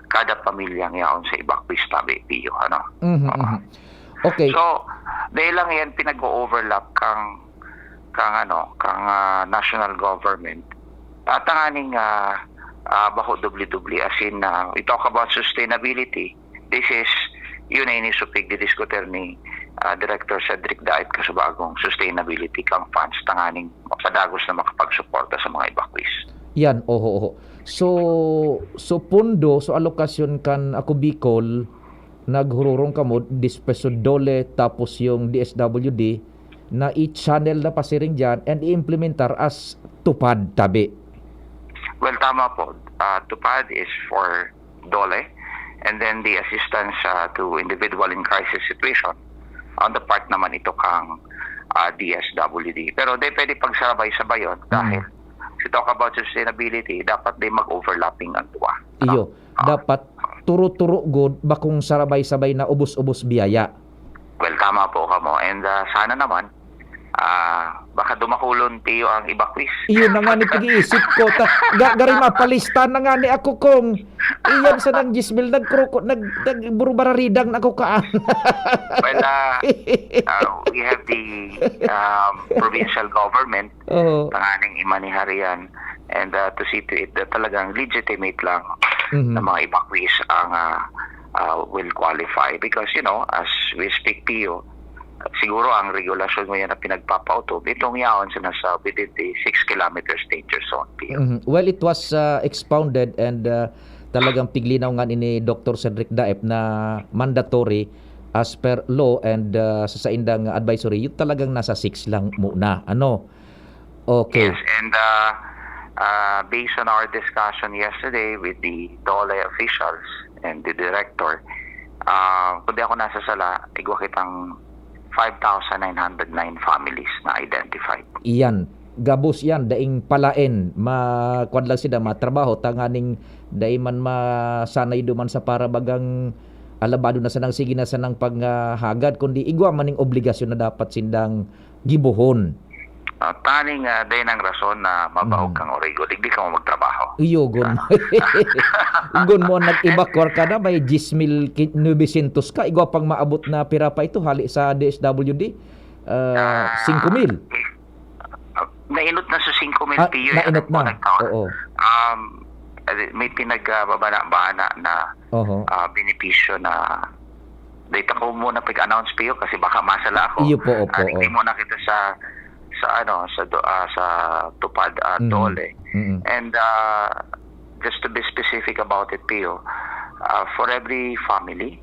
kada pamilyang yaon sa evacuees tabi, Pio, ano? Mhm, Ah. mhm. Okay. So, dahil lang yan pinag-o-overlap kang, kang ano, kang, ah, national government. At tanganing, ah, ah, bako doble-doble, as in, ah, we talk about sustainability. This is, yun na inisupig, didiskutir ni, ah, Director Cedric Daip kasubagong sustainability kang funds tanganing padagos na makapagsuporta sa mga evacuees. Yan, oho, oho. So, so pondo, so alokasyon kan Ako Bicol, naghururong kamo, dispeso DOLE, tapos yung D S W D, na i-channel na pasiring dyan and i-implementar as TUPAD tabi. Well, tama po. Ah, TUPAD is for DOLE, and then the assistance, ah, to individual in crisis situation on the part naman ito kang, ah, D S W D. Pero di pwede pagsabay-sabay yun dahil Mm. si talk about sustainability, dapat di mag-overlapping ang duwa. Ano? Iyo, Ah. dapat turo-turo gud, bakong sarabay-sabay na ubos-ubos biyaya. Well, tama po kamo. And, ah, sana naman, ah, baka dumakulon, Pio, ang evacuees. Iyon na nga ni pag-iisip ko. Ta-, ga-, gari mapalista na nga ni ako kung iyan sa nang Gismil, nagkroko-, nag-, nagburubararidang na ako kaan. Well, ah, ah, we have the, um, provincial government Oo. tanganing imanihar yan. And, ah, to see to it that talagang legitimate lang Mhm. na mga evacuees ang, ah, ah, will qualify. Because, you know, as we speak, Pio, siguro ang regulasyon mo yan na pinagpapautob, itong yaon sa nasa within the six kilometers danger zone, Pio. Mhm. Well, it was, ah, expounded and, ah, talagang piglinaw nga ni Doctor Cedric Daep na mandatory as per law and, ah, sa saindang advisory, yun talagang nasa six lang muna. Ano? Okay. Yes, and, ah, ah, based on our discussion yesterday with the DOLE officials and the director, ah, kung di ako nasasala, igwa kitang five thousand nine hundred nine families na identified. Iyan. Gabos yan, daing palaen. Ma-, kwan lang sila, matrabaho, tanganing dai man masanay duman sa para bagang alabado na sanang sige na sanang paghagad, kundi igwa man ning obligasyon na dapat sindang gibohon. Ah, taning, ah, dai nang rason na mabaog Mm. kang origo, digdi ka mo magtrabaho. Iyo, gun. Ah. Gun mo, nag-evacuar ka na, may diyes mil ki-, novecientos ka, igwa pang maabot na pira pa ito, hali sa D S W D, ah, Ah, singko mil. Ah, nainot na sa singko mil Ah, P U, nainot ano po, na. nagtaon. Oo. Um, may pinagbabana-bana na, Oho. ah, benepisyo na dito ko muna pag-announce, Pio, kasi baka masala ako. Iyo po, opo, Ah, hindi oo. muna kita sa, sa ano, sa do-, ah, sa TUPAD, ah, Mm. DOLE. Mm. And, ah, just to be specific about it, Pio, ah, for every family,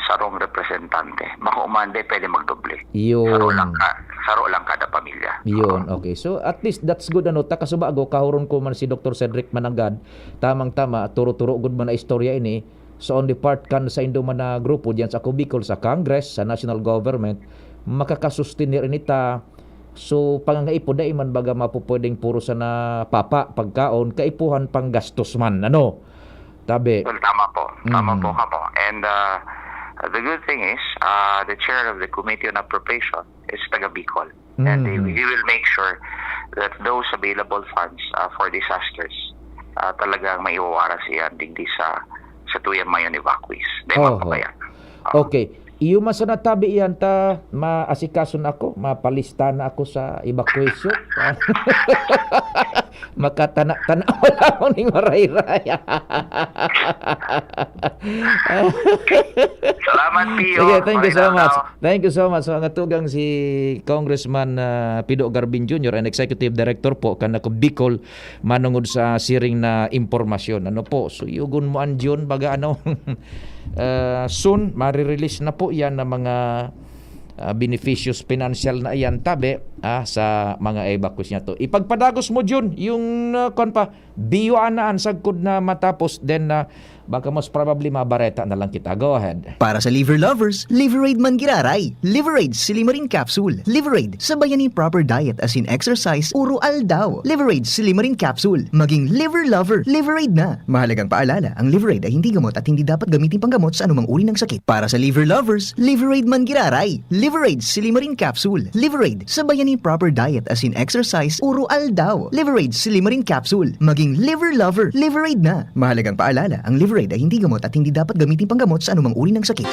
sarong representante. Bako man, di pwede magdoble. Yun. Saro lang ka, saro lang kada pamilya. Yun, Oo. okay. So, at least, that's good, ano, ta kasubago, kahuron ko man si Doctor Cedric Mananggad, tamang-tama, turo-turo gud man na istorya ini. So, on the part kan sa indo man na grupo diyan sa Ako Bicol, sa Congress, sa national government, makakasustener ini ta. So, pangangaipo, dai man baga mapupwedeng puro sana papa, pagkaon, kaipuhan pang gastos man, ano? Tabi. Well, tama po. Tama Mm. po kamo. And, uh, the good thing is, uh, the chair of the Committee on Appropriation is taga Bicol. And he, Mm. he will make sure that those available funds, uh, for disasters, uh, talagang maiwawaras iyan digdi sa, sa tuyang mayon evacuees. Di Oho. mapabaya. Oo. Okay. Iyo man sana tabi iyan ta maasikaso na ako, mapalista na ako sa evacuation. Makatana-tana wala akong ning marayray. Salamat, Pio. Sige, thank you so Marinal much. daw. Thank you so much. So, ang atugang si Congressman ah, Pido Garbin Junior, an executive director po kan Ako Bicol, manungod sa siring na impormasyon. Ano po, suyugon mo an June, baga ano, ah, soon, marirelease na po yan ng mga ah, beneficios financial na iyan, tabi, ah, sa mga evacuees niya to. Ipagpadagos mo, June, yung, ah, kwan pa, biyo anaan sagkod na matapos, then ah, baka most probably mabareta na lang kita. Go ahead. Para sa liver lovers, Liveraid man giraray. Liveraid Silimarin Capsule. Liveraid, sabayan ni proper diet as in exercise, uro aldaw. Liveraid Silimarin Capsule. Maging liver lover, Liveraid na. Mahalagang paalala, ang Liveraid ay hindi gamot at hindi dapat gamitin panggamot sa anumang uri ng sakit. Para sa liver lovers, Liveraid man giraray. Liveraid Silimarin Capsule. Liveraid, sabayan ni proper diet as in exercise, uro aldaw. Liveraid Silimarin Capsule. Maging liver lover, Liveraid na. Mahalagang paalala, ang Liveraid ay hindi gamot at hindi dapat gamitin panggamot sa anumang uri ng sakit.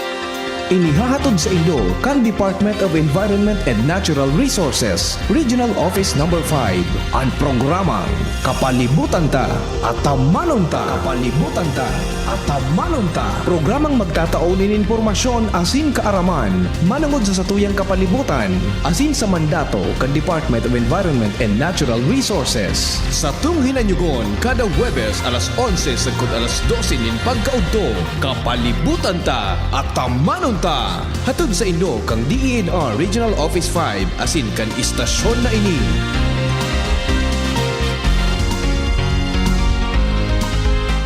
Inihahatod sa inyo kan Department of Environment and Natural Resources, Regional Office Number five, an programang Kapalibutan Ta, Atamanon Ta. Kapalibutan Ta, Atamanon Ta. Programang magtatao nin impormasyon asin kaaraman manungod sa satuyang kapalibutan asin sa mandato kan Department of Environment and Natural Resources. Satong hinanyugon kada Huwebes alas onse sagkod alas dose nin pagkaudto. Kapalibutan Ta, Atamanon Ta. Hatod sa inyo kan D E N R Regional Office five asin kan istasyon na ini.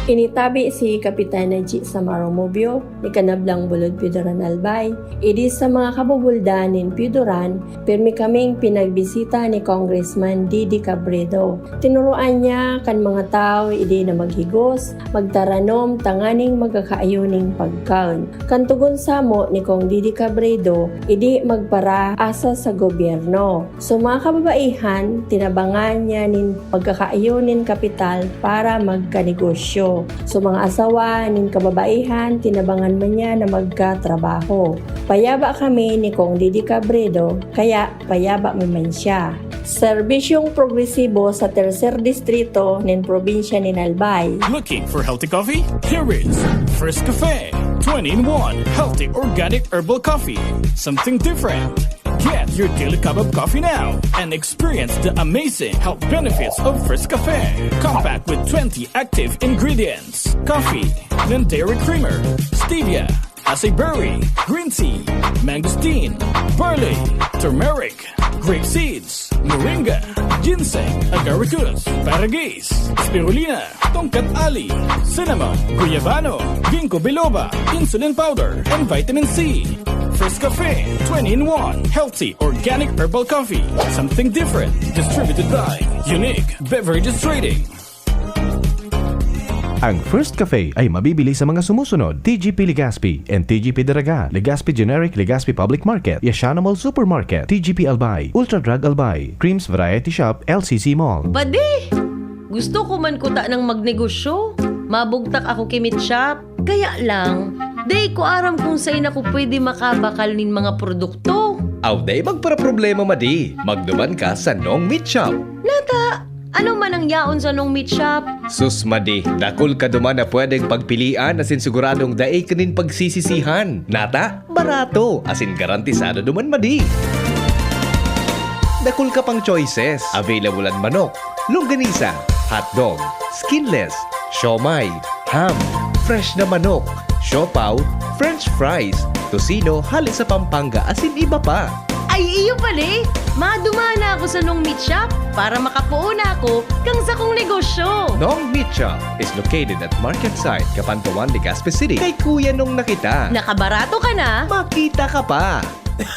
Initabi si Kapitan Najee Samaro Mobio ni Kanablang Bulod Pidoran Albay, idi sa mga kabubuldan nin Pidoran, pirmi kaming pinagbisita ni Congressman Didi Cabredo. Tinuruan niya kan mga tawo idi na maghigos, magtaranom tanganing magkakaayo nin pagkaon. Kan tugon samo ni Cong Didi Cabredo, idi magparaasa sa gobyerno. So, mga kababaihan, tinabangan niya nin pagkakaayo nin kapital para magkanegosyo. So, mga asawa nin kababaihan, tinabangan man niya na magkatrabaho. Payaba kami ni Cong Didi Cabredo, kaya payaba mi man siya. Serbisyong progresibo sa tercer distrito nin probinsya nin Albay. Looking for healthy coffee? Here is First Cafe, twenty-in-one healthy organic herbal coffee. Something different. Get your daily cup of coffee now and experience the amazing health benefits of First Cafe. Compact with twenty active ingredients: coffee, non-dairy creamer, stevia, acai berry, green tea, mangosteen, barley, turmeric, grape seeds, moringa, ginseng, agaricus, asparagus, spirulina, tongkat ali, cinnamon, guyabano, ginkgo biloba, insulin powder, and vitamin C. First Cafe, twenty-in-one healthy organic herbal coffee. Something different. Distributed by Unique Beverages Trading. Ang First Cafe ay mabibili sa mga sumusunod: T G P Legazpi and T G P Daraga, Legazpi Generic, Legazpi Public Market, Yashano Mall Supermarket, T G P Albay, Ultra Drug Albay, Creams Variety Shop, L C C Mall. Padi! Gusto ko man kuta ng magnegosyo. Mabugtak ako ki Meat Shop. Kaya lang, dai ko aram kung sain ako pwede makabakal nin mga produkto. Aw, dai magparaproblema, madi. Magduman ka sa Nong Meat Shop. Nata, ano man ang yaon sa Nong Meat Shop? Sus, madi, dakul ka duman na pwedeng pagpilian asin siguradong dai ka nin pagsisisihan. Nata, barato, asin garantisado duman, madi. Dakul ka pang choices. Available an manok, longganisa, hotdog, skinless, siomai, ham, fresh na manok, siopaw, french fries, tocino hale sa Pampanga, asin iba pa. Ay, iyo pala eh! Madumana ako sa Nong Meat Shop para makapoon ako kang sakong negosyo. Nong Meat Shop is located at Market Site, Kapantawan, Legazpi City. Kay Kuya Nong na kita. Nakabarato ka na? Makita ka pa.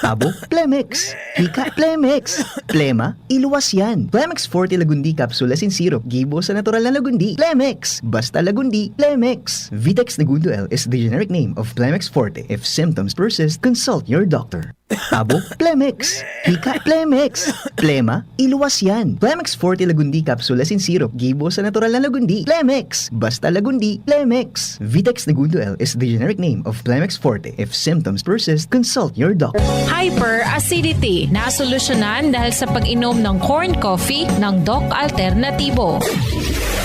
Abo, Plemex. Hika, Plemex. Plema, iluwas yan. Plemex Forte Lagundi Capsule asin Syrup. Gibo sa natural na Lagundi. Plemex. Basta Lagundi, Plemex. Vitex Negundo L is the generic name of Plemex Forte. If symptoms persist, consult your doctor. Abo, Plemex. Hika, Plemex. Plema, iluwas yan. Plemex Forte Lagundi Capsule as in syrup. Gibo sa natural na Lagundi. Plemex. Basta Lagundi, Plemex. Vitex Negundo L is the generic name of Plemex Forte. If symptoms persist, consult your doctor. Hyperacidity, nasolusyonan dahil sa pag-inom ng corn coffee ng Doc Alternativo.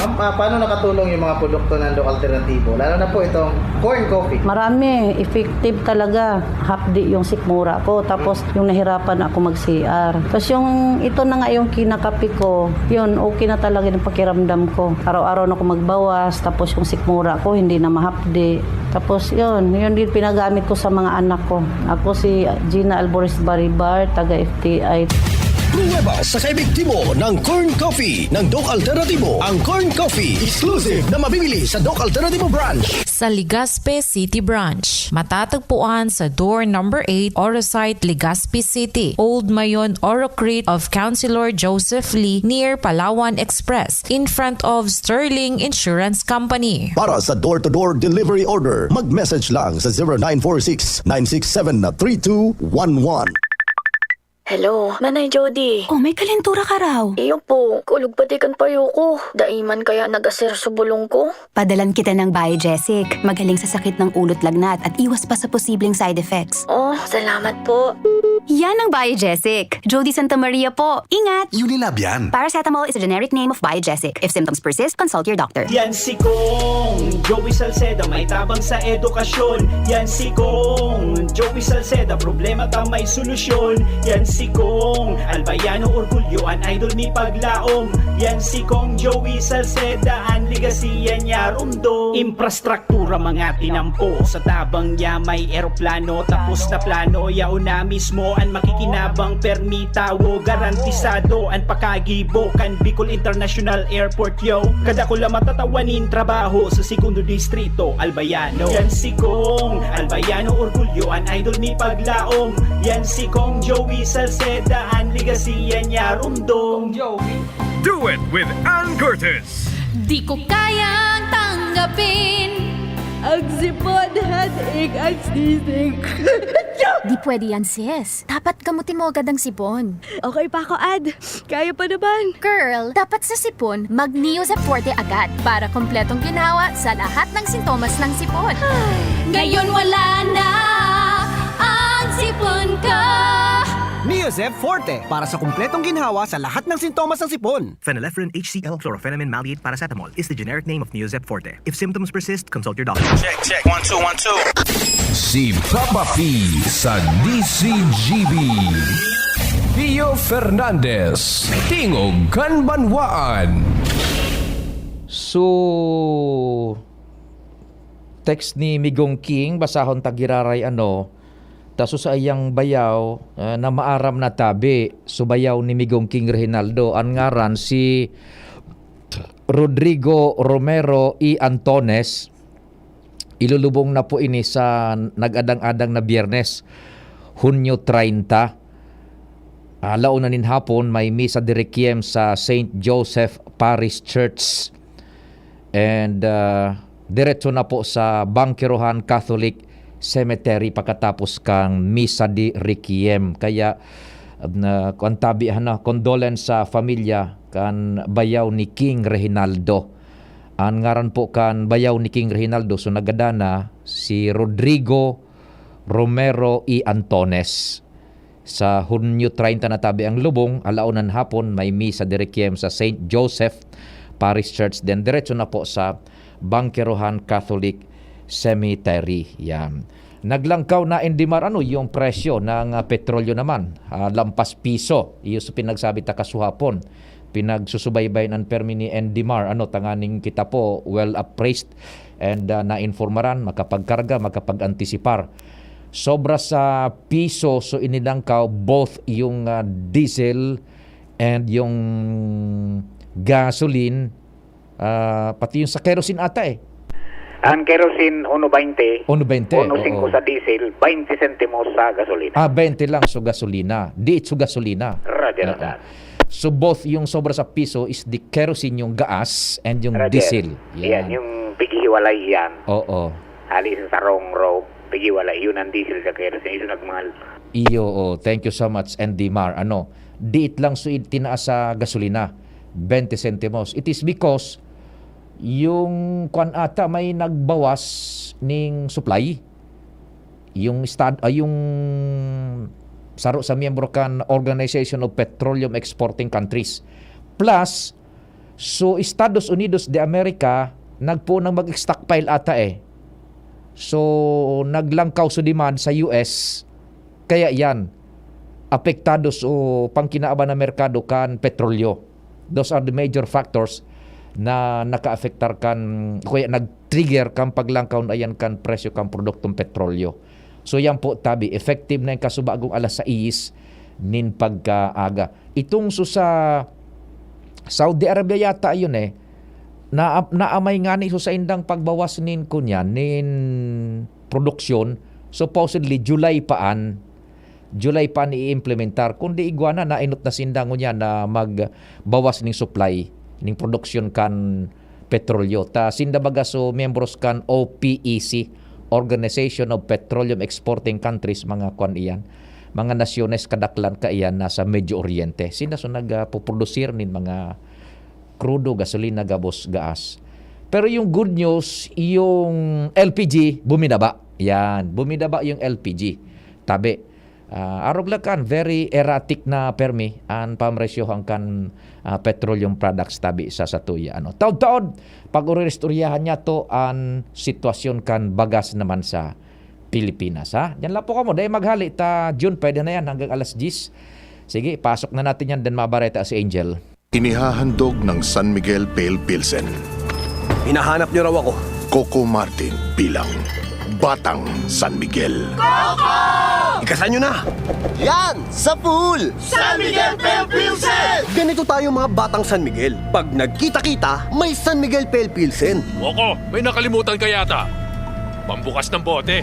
Ma'am, ah, paano nakatulong yung mga produkto ng Doc Alternativo? Lalo na po itong corn coffee. Marami, effective talaga. Hapdi yung sikmura ko, tapos yung nahirapan ako mag-C R. Tapos yung ito na nga yung kinakape ko, yun, okay na talaga yung pakiramdam ko. Araw-araw na ako magbawas, tapos yung sikmura ko hindi na mahapdi. Tapos yun, yun din pinagamit ko sa mga anak ko. Ako si Gina Alvarez Baribar, taga F T I. Pruweba sa kaibig timo ng Corn Coffee ng Doc Alternativo. Ang Corn Coffee, exclusive na mabibili sa Doc Alternativo Branch. Sa Legazpi City Branch. Matatagpuan sa door number eight, Orosite, Legazpi City, Old Mayon, Orocrit of Councilor Joseph Lee, near Palawan Express, in front of Sterling Insurance Company. Para sa door-to-door delivery order, mag-message lang sa zero nine four six, nine six seven, three two one one. Hello, Manay Jody. Oh, may kalentura ka raw. Iyo po, kulog pati kan payo ko. Dai man kaya nag-aser sa bulong ko. Padalan kita ng Biogesic. Magaling sa sakit ng ulo't lagnat at iwas pa sa posibleng side effects. Oh, salamat po. Yan ang Biogesic. Jody Santa Maria po. Ingat! Unilab yan. Paracetamol is a generic name of Biogesic. If symptoms persist, consult your doctor. Yan si Kong Joey Salceda, may tabang sa edukasyon. Yan si Kong Joey Salceda, problema ta may solusyon. Yan si Kong Albayano Orgulyo, an idol mi paglaom. Yan si Kong Joey Salceda, an legacy yan niya rumdom. Infrastruktura mga tinampo, sa tabang niya may eroplano. Tapos na plano, yaon na mismo an makikinabang permitawo. Garantisado an pakagibo kan Bicol International Airport, yo. Kadakula matatawanin trabaho sa segundo distrito, Albayano. Yan si Kong Albayano Orgulyo, an idol mi paglaom. Yan si Kong Joey Salceda, an legacy yan niya rumdom. Do it with Ann Curtis. Di ko kayang tanggapin. Ang sipon, headache, ang sisig. Di pwede yan, sis. Dapat gamutin mo agad ang sipon. Okay pa ako, Ad. Kaya pa naman. Girl, dapat sa sipon, mag Neozep Forte agad para kompletong ginhawa sa lahat ng sintomas ng sipon. Ngayon wala na ang sipon ko. Neozep Forte para sa kompletong ginhawa sa lahat ng sintomas ng sipon. Phenylephrine H C L, chlorphenamine maleate paracetamol is the generic name of Neozep Forte. If symptoms persist, consult your doctor. Check, check. One, two, one, two. Si Papa P sa D C G B. Pio Fernandez, Tingog kan Banwaan. So, text ni Migong King, basahon ta giraray ano, ta so saiyang bayaw, ah, na maaram na tabi, so bayaw ni Migong King Reginaldo, an ngaran si Rodrigo Romero y Antones. Ilulubong na po ini sa nag-adang-adang na Biyernes, Hunyo treinta. Alauna nin hapon, may misa de requiem sa Saint Joseph Parish Church. And, ah, diretso na po sa Bangkerohan Catholic Cemetery pakatapos kan misa de requiem. Kaya, na, kuwan tabi, ano, condolence sa familia kan bayaw ni King Reginaldo. An ngaran po kan bayaw ni King Reginaldo, so nagada na, si Rodrigo Romero y Antones. Sa Hunyo treinta na tabi ang lubong, alauna nin hapon, may misa de requiem sa Saint Joseph Parish Church. Then, diretso na po sa Bangkerohan Catholic Cemetery. Yan. Naglangkaw na Indimar, ano, yung presyo ng, ah, petrolyo naman. Ah, lampas piso. Iyo sa pinagsabi ta kasuhapon. Pinagsusubaybayan an permi ni Indimar, ano, tanganing kita po well appraised and, ah, nainformaran, makapagkarga, makapag-antisipar. Sobra sa piso, so inilangkaw both yung, ah, diesel and yung gasoline, ah, pati yung sa kerosene ata eh. Ang kerosene, uno baynte. Uno baynte, Uno singko oo. Sa diesel, baynte sentimos sa gasolina. Ah, baynte lang sa gasolina. Di sa gasolina. Roger Oo. that. So both yung sobra sa piso is the kerosene, yung gaas, and yung Roger. Diesel. Yan, yung pighiwalay yan. Oo. Hali sa sarong rope, pighiwalay. Yun ang diesel sa kerosene. Yun ang mga Iyo, oh, thank you so much, Andy Mar. Ano, diit lang suid tinaas sa gasolina, twenty sentimos. It is because yung kwan ata may nagbawas ning supply. Yung stad-, ah, yung saro sa miyembro kan Organization of Petroleum Exporting Countries. Plus, so Estados Unidos de America, nagpoon ng mag-stockpile ata eh. So, naglangkaw so demand sa U S. Kaya yan, apektado so pangkinaban na merkado kan petrolyo. Those are the major factors na nakaapektar kan, kaya nag-trigger kan paglangkaw na yan kan presyo kan produktong petrolyo. So yan po, tabi, effective na yung kasubagong alas sais nin pagkaaga. Itong so sa Saudi Arabia yata yun eh, na, naamay nga ni so sa indang pagbawas nin kunyan, nin produksyon, supposedly July pa an, July pa an i-implementar. Kundi igwa na, nainot na sinda ngunyan na magbawas ning supply, ning produksyon kan petrolyo. Ta sinda baga so miyembros kan O P E C, Organization of Petroleum Exporting Countries, mga kwan iyan. Mga nasyones kadaklan kaiyan nasa Medio Oriente. Sinda so nagpoprodusir nin mga krudo, gasolina, gabos, gaas. Pero yung good news, yung L P G, buminaba. Yan, buminaba yung L P G. Tabi, ah, arog lang kan, very erratic na permi an pamresyohan kan, ah, petroleum products tabi sa satuya. Ano, taod-taod, pag-uristoryahan niya to an sitwasyon kan bagas naman sa Pilipinas, ha? Diyan lang po kamo. Dahil maghali ta, June, pwede na yan hanggang alas diyes. Sige, pasok na natin yan, then mabareta si Angel. Inihahandog ng San Miguel Pale Pilsen. Hinahanap niyo raw ako. Coco Martin bilang Batang San Miguel. Ikasan nyo na! Yan! Sa pool! San Miguel Pale Pilsen! Ganito tayo mga batang San Miguel. Pag nagkita-kita, may San Miguel Pale Pilsen. Coco, may nakalimutan ka yata. Pambukas ng bote.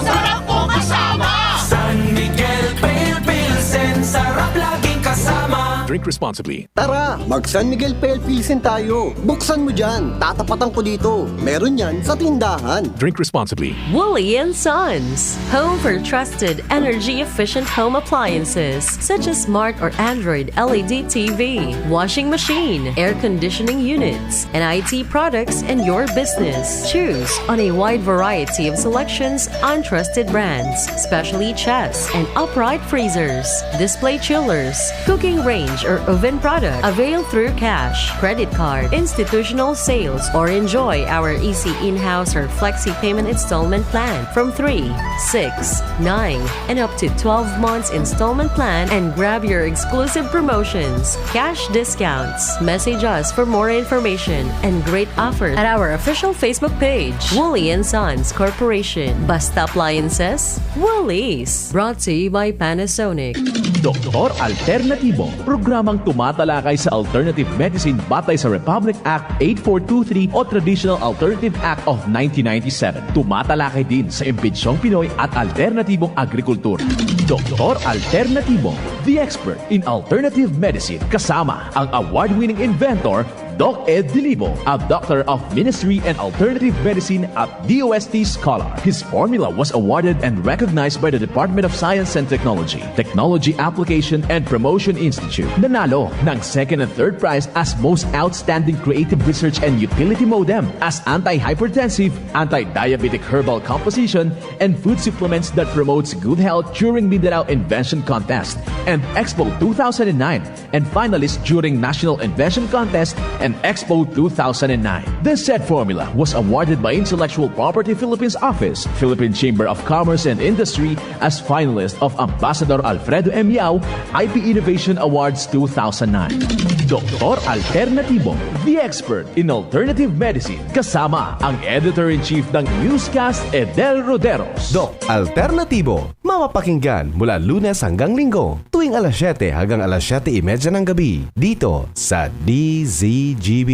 Sarap ko kasama! San Miguel Pale Pilsen, sarap laging kasama. Drink responsibly. Tara, mag San Miguel Pale Pilsen tayo. Buksan mo dyan, tatapatan ko dito. Meron yan sa tindahan. Drink responsibly. Woolly and Sons, home for trusted energy-efficient home appliances such as smart or Android L E D T V, washing machine, air conditioning units, and I T products in your business. Choose on a wide variety of selections on trusted brands, specially chest and upright freezers, display chillers, cooking range or oven product. Avail through cash, credit card, institutional sales, or enjoy our easy in-house or flexi payment installment plan from three, six, nine, and up to twelve months installment plan and grab your exclusive promotions, cash discounts. Message us for more information and great offer at our official Facebook page, Woolly and Sons Corporation. Basta appliances, Woolies. Brought to you by Panasonic. Doktor Alternatibo, programang tumatalakay sa alternative medicine batay sa Republic Act eight four two three o Traditional Alternative Act of nineteen ninety-seven. Tumatalakay din sa imbensyong Pinoy at alternatibong agrikultura. Doktor Alternatibo, the expert in alternative medicine, kasama ang award-winning inventor Doc Ed Dilibo, a Doctor of Ministry and Alternative Medicine at D O S T Scholar. His formula was awarded and recognized by the Department of Science and Technology, Technology Application and Promotion Institute. Nanalo ng second and third prize as Most Outstanding Creative Research and Utility Modem as anti-hypertensive, anti-diabetic herbal composition, and food supplements that promotes good health during Mindanao Invention Contest and Expo two thousand nine and finalist during National Invention Contest and Expo two thousand nine. The said formula was awarded by Intellectual Property Philippines Office, Philippine Chamber of Commerce and Industry as finalist of Ambassador Alfredo M. Yao I P Innovation Awards two thousand nine. Doktor Alternatibo, the expert in alternative medicine, kasama ang Editor-in-Chief ng Newscast, Edel Roderos. Doc Alternatibo, mapapakinggan mula Lunes hanggang Linggo, tuwing alas siyete hanggang alas siyete y media ng gabi, dito sa D Z G B.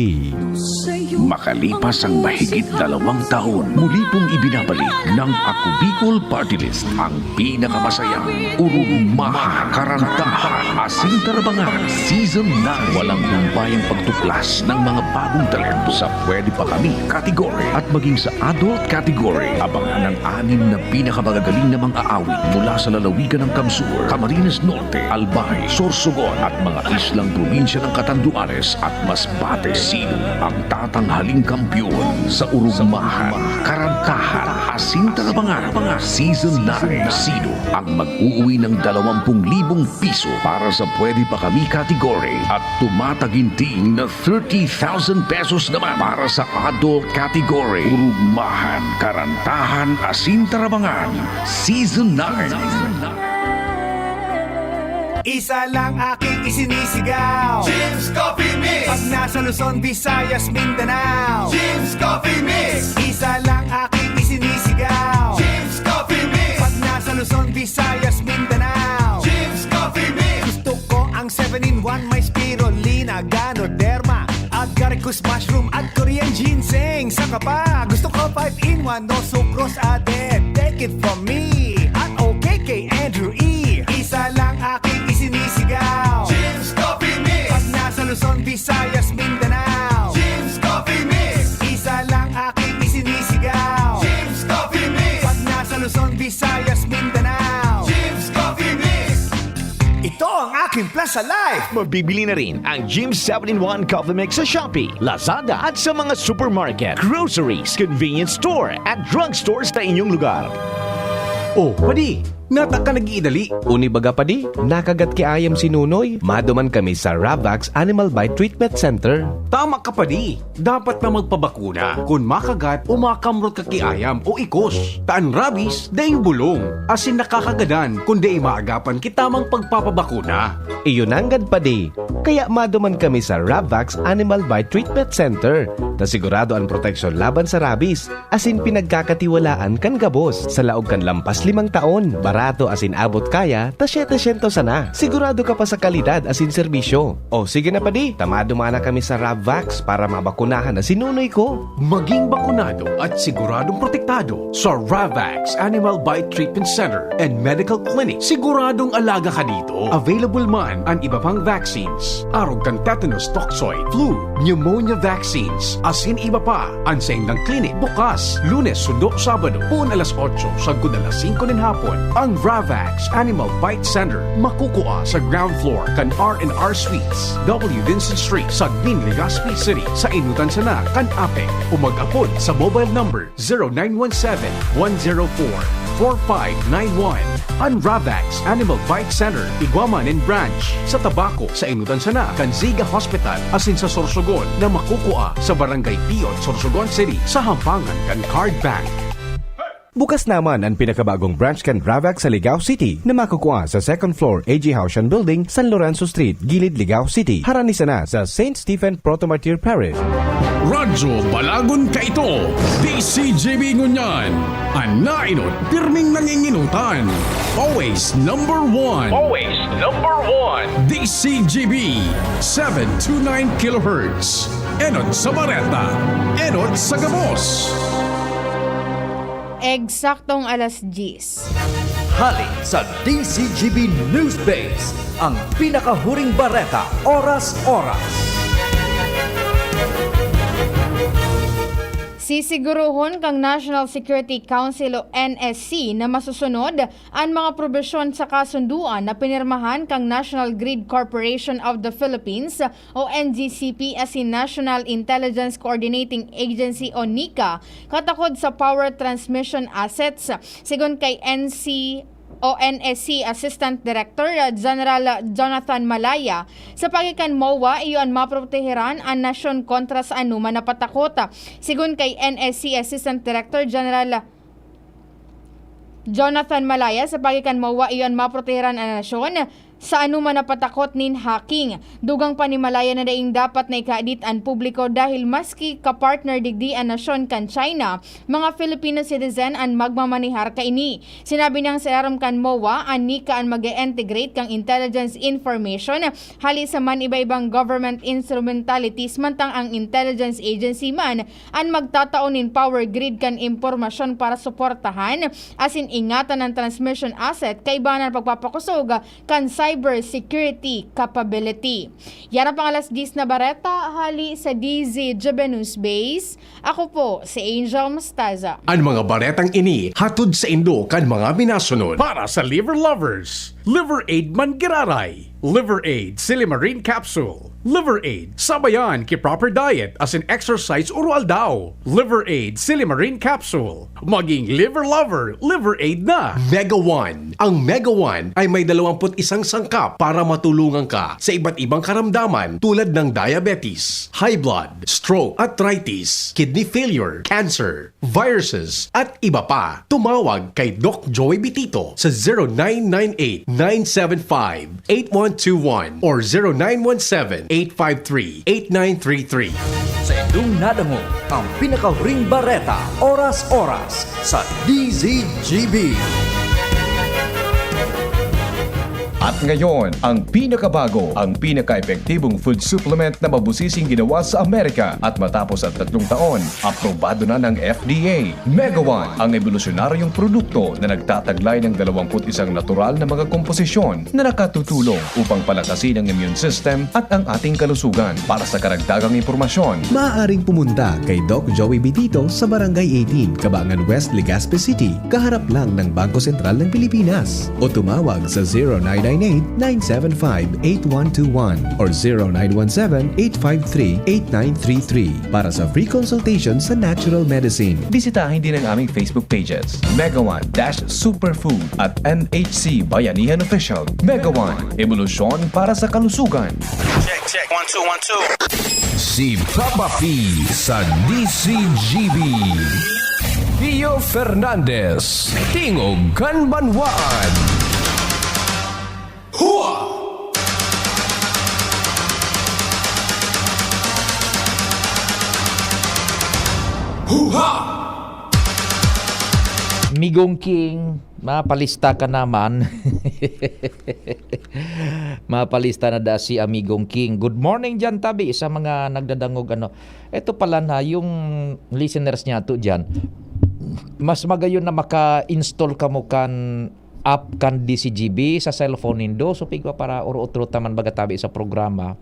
Makalipas ang mahigit dalawang taon, muli pong ibinabalik ng Ako Bicol Party List ang pinakamasayang Urugmahan, Karantahan, Asin Tarabangan Season nine. Walang humpayang pagtuklas ng mga bagong talento sa Pwede Pa Kami category at maging sa adult category. Abangan ang anim na pinakamagagaling na mga awit mula sa lalawigan ng Kamsur, Camarines Norte, Albay, Sorsogon at mga islang probinsya ng Catanduanes at Masbate. Sino ang tatanghaling kampiyon sa Urugmahan, Karantahan, Asin Tarabangan Season nine? Sino ang mag-uuwi ng dalawampung libong piso para sa Pwede Pa Kami category at tumataginting na thirty thousand pesos naman para sa adult category? Urugmahan, Karantahan, Asin Tarabangan Season nine. Isa lang aking isinisigaw, Jim's Coffee Mix. Pag nasa Luzon, Visayas, Mindanao, Jim's Coffee Mix. Isa lang aking isinisigaw, Jim's Coffee Mix. Pag nasa Luzon, Visayas, Mindanao, Jim's Coffee Mix. Gusto ko ang seven-in-one, may spirulina, ganoderma, agaricus mushroom at Korean ginseng. Saka pa, gusto ko five-in-one, no sucrose added. Take it from me at okay kay Andrew E. Isa lang aking isinisigaw, Jim's Coffee Mix. Pag nasa Luzon, Visayas, Mindanao, Jim's Coffee Mix. Isa lang aking isinisigaw, Jim's Coffee Mix. Pag nasa Luzon, Visayas, Mindanao, Jim's Coffee Mix. Ito ang aking plan sa life. Mabibili na rin ang Jim seven-in-one Coffee Mix sa Shopee, Lazada at sa mga supermarket, groceries, convenience store at drugstores na inyong lugar. Oh, padi, nata ka nag-iidali. Uni baga padi, nakagat ki ayam si Nunoy. Maduman kami sa Ravax Animal Bite Treatment Center. Tama ka padi, dapat na magpabakuna kun makagat o makamrot ka ki ayam o ikos. Ta an rabies, daing bulong, asin nakakagadan kun dai maagapan ki tamang pagpapabakuna. Iyo nanggad padi, kaya maduman kami sa Ravax Animal Bite Treatment Center, ta sigurado an proteksyon laban sa rabies, asin pinagkakatiwalaan kan gabos. Sa laog kan lampas limang taon, barato asin abot kaya ta setecientos sana. Sigurado ka pa sa kalidad asin serbisyo. O sige na padi, ta maduman na kami sa Ravax para mabakunahan na si Nunoy ko. Maging bakunado at siguradong protektado sa Ravax Animal Bite Treatment Center and Medical Clinic. Siguradong alaga ka dito. Available man an iba pang vaccines, arog kan tetanus toxoid, flu, pneumonia vaccines, asin iba pa. An saindang clinic bukas Lunes, Hundo, Sabado, poon alas otso sagkod alas singko nin hapon. Ang Ravax Animal Bite Center makukua sa ground floor kan R and R Suites, W Vincent Street, Sagmin, Legazpi City, sa inutan sana kan APEC, o mag-apod sa mobile number zero nine one seven, one zero four, four five nine one. An Ravax Animal Bite Center, igwa man nin branch sa Tabaco, sa inutan sana kan Ziga Hospital, asin sa Sorsogon na makukua sa Barangay Piot, Sorsogon City, sa hampangan kan Card Bank. Bukas naman an pinakabagong branch kan Ravax sa Ligao City na makukua sa second floor A G Haushan Building, San Lorenzo Street, Gilid, Ligao City. Harani sana sa Saint Stephen Proto-Martyr Parish. Radyo Balagon kaito, D C G B ngunyan. An nainot, pirming nanginginutan. Always number one. Always number one. D C G B, seven two nine kilohertz. Enot sa bareta, enot sa gabos. Eksaktong alas diyes. Hali sa D C G B News Base, ang pinakahuring bareta, oras-oras. Sisiguruhon kang National Security Council o N S C na masusunod an mga probisyon sa kasunduan na pinirmahan kang National Grid Corporation of the Philippines o N G C P asin National Intelligence Coordinating Agency o NICA katakod sa power transmission assets. Sigon kay N C o N S C Assistant Director General Jonathan Malaya, sa paagi kan MOA, iyo an maproteheran an nasyon kontra sa anoman na patakot. Sigon kay N S C Assistant Director General Jonathan Malaya, sa paagi kan MOA, iyo an maproteheran an nasyon sa anoman na patakot nin hacking. Dugang panimalaya na daing dapat na ikahadit an publiko dahil maski kapartner digdi an nasyon kan China, mga Filipino citizen an magmamanehar kaini. Sinabi niyang sa ilarom kan MOA, an NICA an mag-e-integrate kan intelligence information hali sa man iba-ibang government instrumentalities, mantang ang intelligence agency man an magtatao nin power grid kan impormasyon para suportahan asin ingatan an transmission asset kaiba na pagpapakosog kan cyber security capability. Yan ang pang alas diyes na bareta hali sa D Z G B News Base. Ako po si Angel Mostaza. Ang mga baretang ini hatod saindo kan mga minasunod. Para sa liver lovers, Liver Aid man giraray. Liver Aid Silimarin Capsule. Liver Aid, sabayan ki proper diet asin exercise oro-aldaw. Liver Aid Silimarin Capsule. Maging liver lover, Liver Aid na! Mega One. Ang Mega One ay may dalawamput isang sangkap para matulungan ka sa iba't ibang karamdaman tulad ng diabetes, high blood, stroke, arthritis, kidney failure, cancer, viruses, at iba pa. Tumawag kay Doc Joey Bitito sa zero nine nine eight, nine seven five, eight one two one or zero nine one seven, eight five three, eight nine three three. Sa indong nadangog ang pinakahuring bareta, oras-oras sa D Z G B. At ngayon, ang pinakabago, ang pinaka-epektibong food supplement na mabusising ginawa sa Amerika at matapos ang tatlong taon, aprobado na ng F D A. Mega One, ang ebolusyonaryong produkto na nagtataglay ng dalawamput isang natural na mga komposisyon na nakatutulong upang palakasin ang immune system at ang ating kalusugan. Para sa karagdagang impormasyon, maaaring pumunta kay Doc Joey Bitito sa Barangay eighteen, Cabangan West, Legazpi City, kaharap lang ng Bangko Sentral ng Pilipinas. O tumawag sa zero nine nine eight, nine seven five, eight one two one or zero nine one seven, eight five three, eight nine three three para sa free consultation sa natural medicine. Bisitahin din ang aming Facebook pages, Mega One dash Superfood at M H C Bayanihan Official. Mega One, ebolusyon para sa kalusugan. Check, check. One, two, one, two. Si Papa P sa D Z G B. Pio Fernandez, Tingog kan Banwaan. Hua! Huha! Migong King, mapalista ka naman. Mapalista na da si Amigong King. Good morning diyan, tabi, sa mga nagdadangog, ano. Eto pala na, yung listeners niyato diyan, mas magayon na maka-install kamo kan app kan D Z G B sa cellphone nindo. So, pigwa para oro-otro ta man baga tabi sa programa.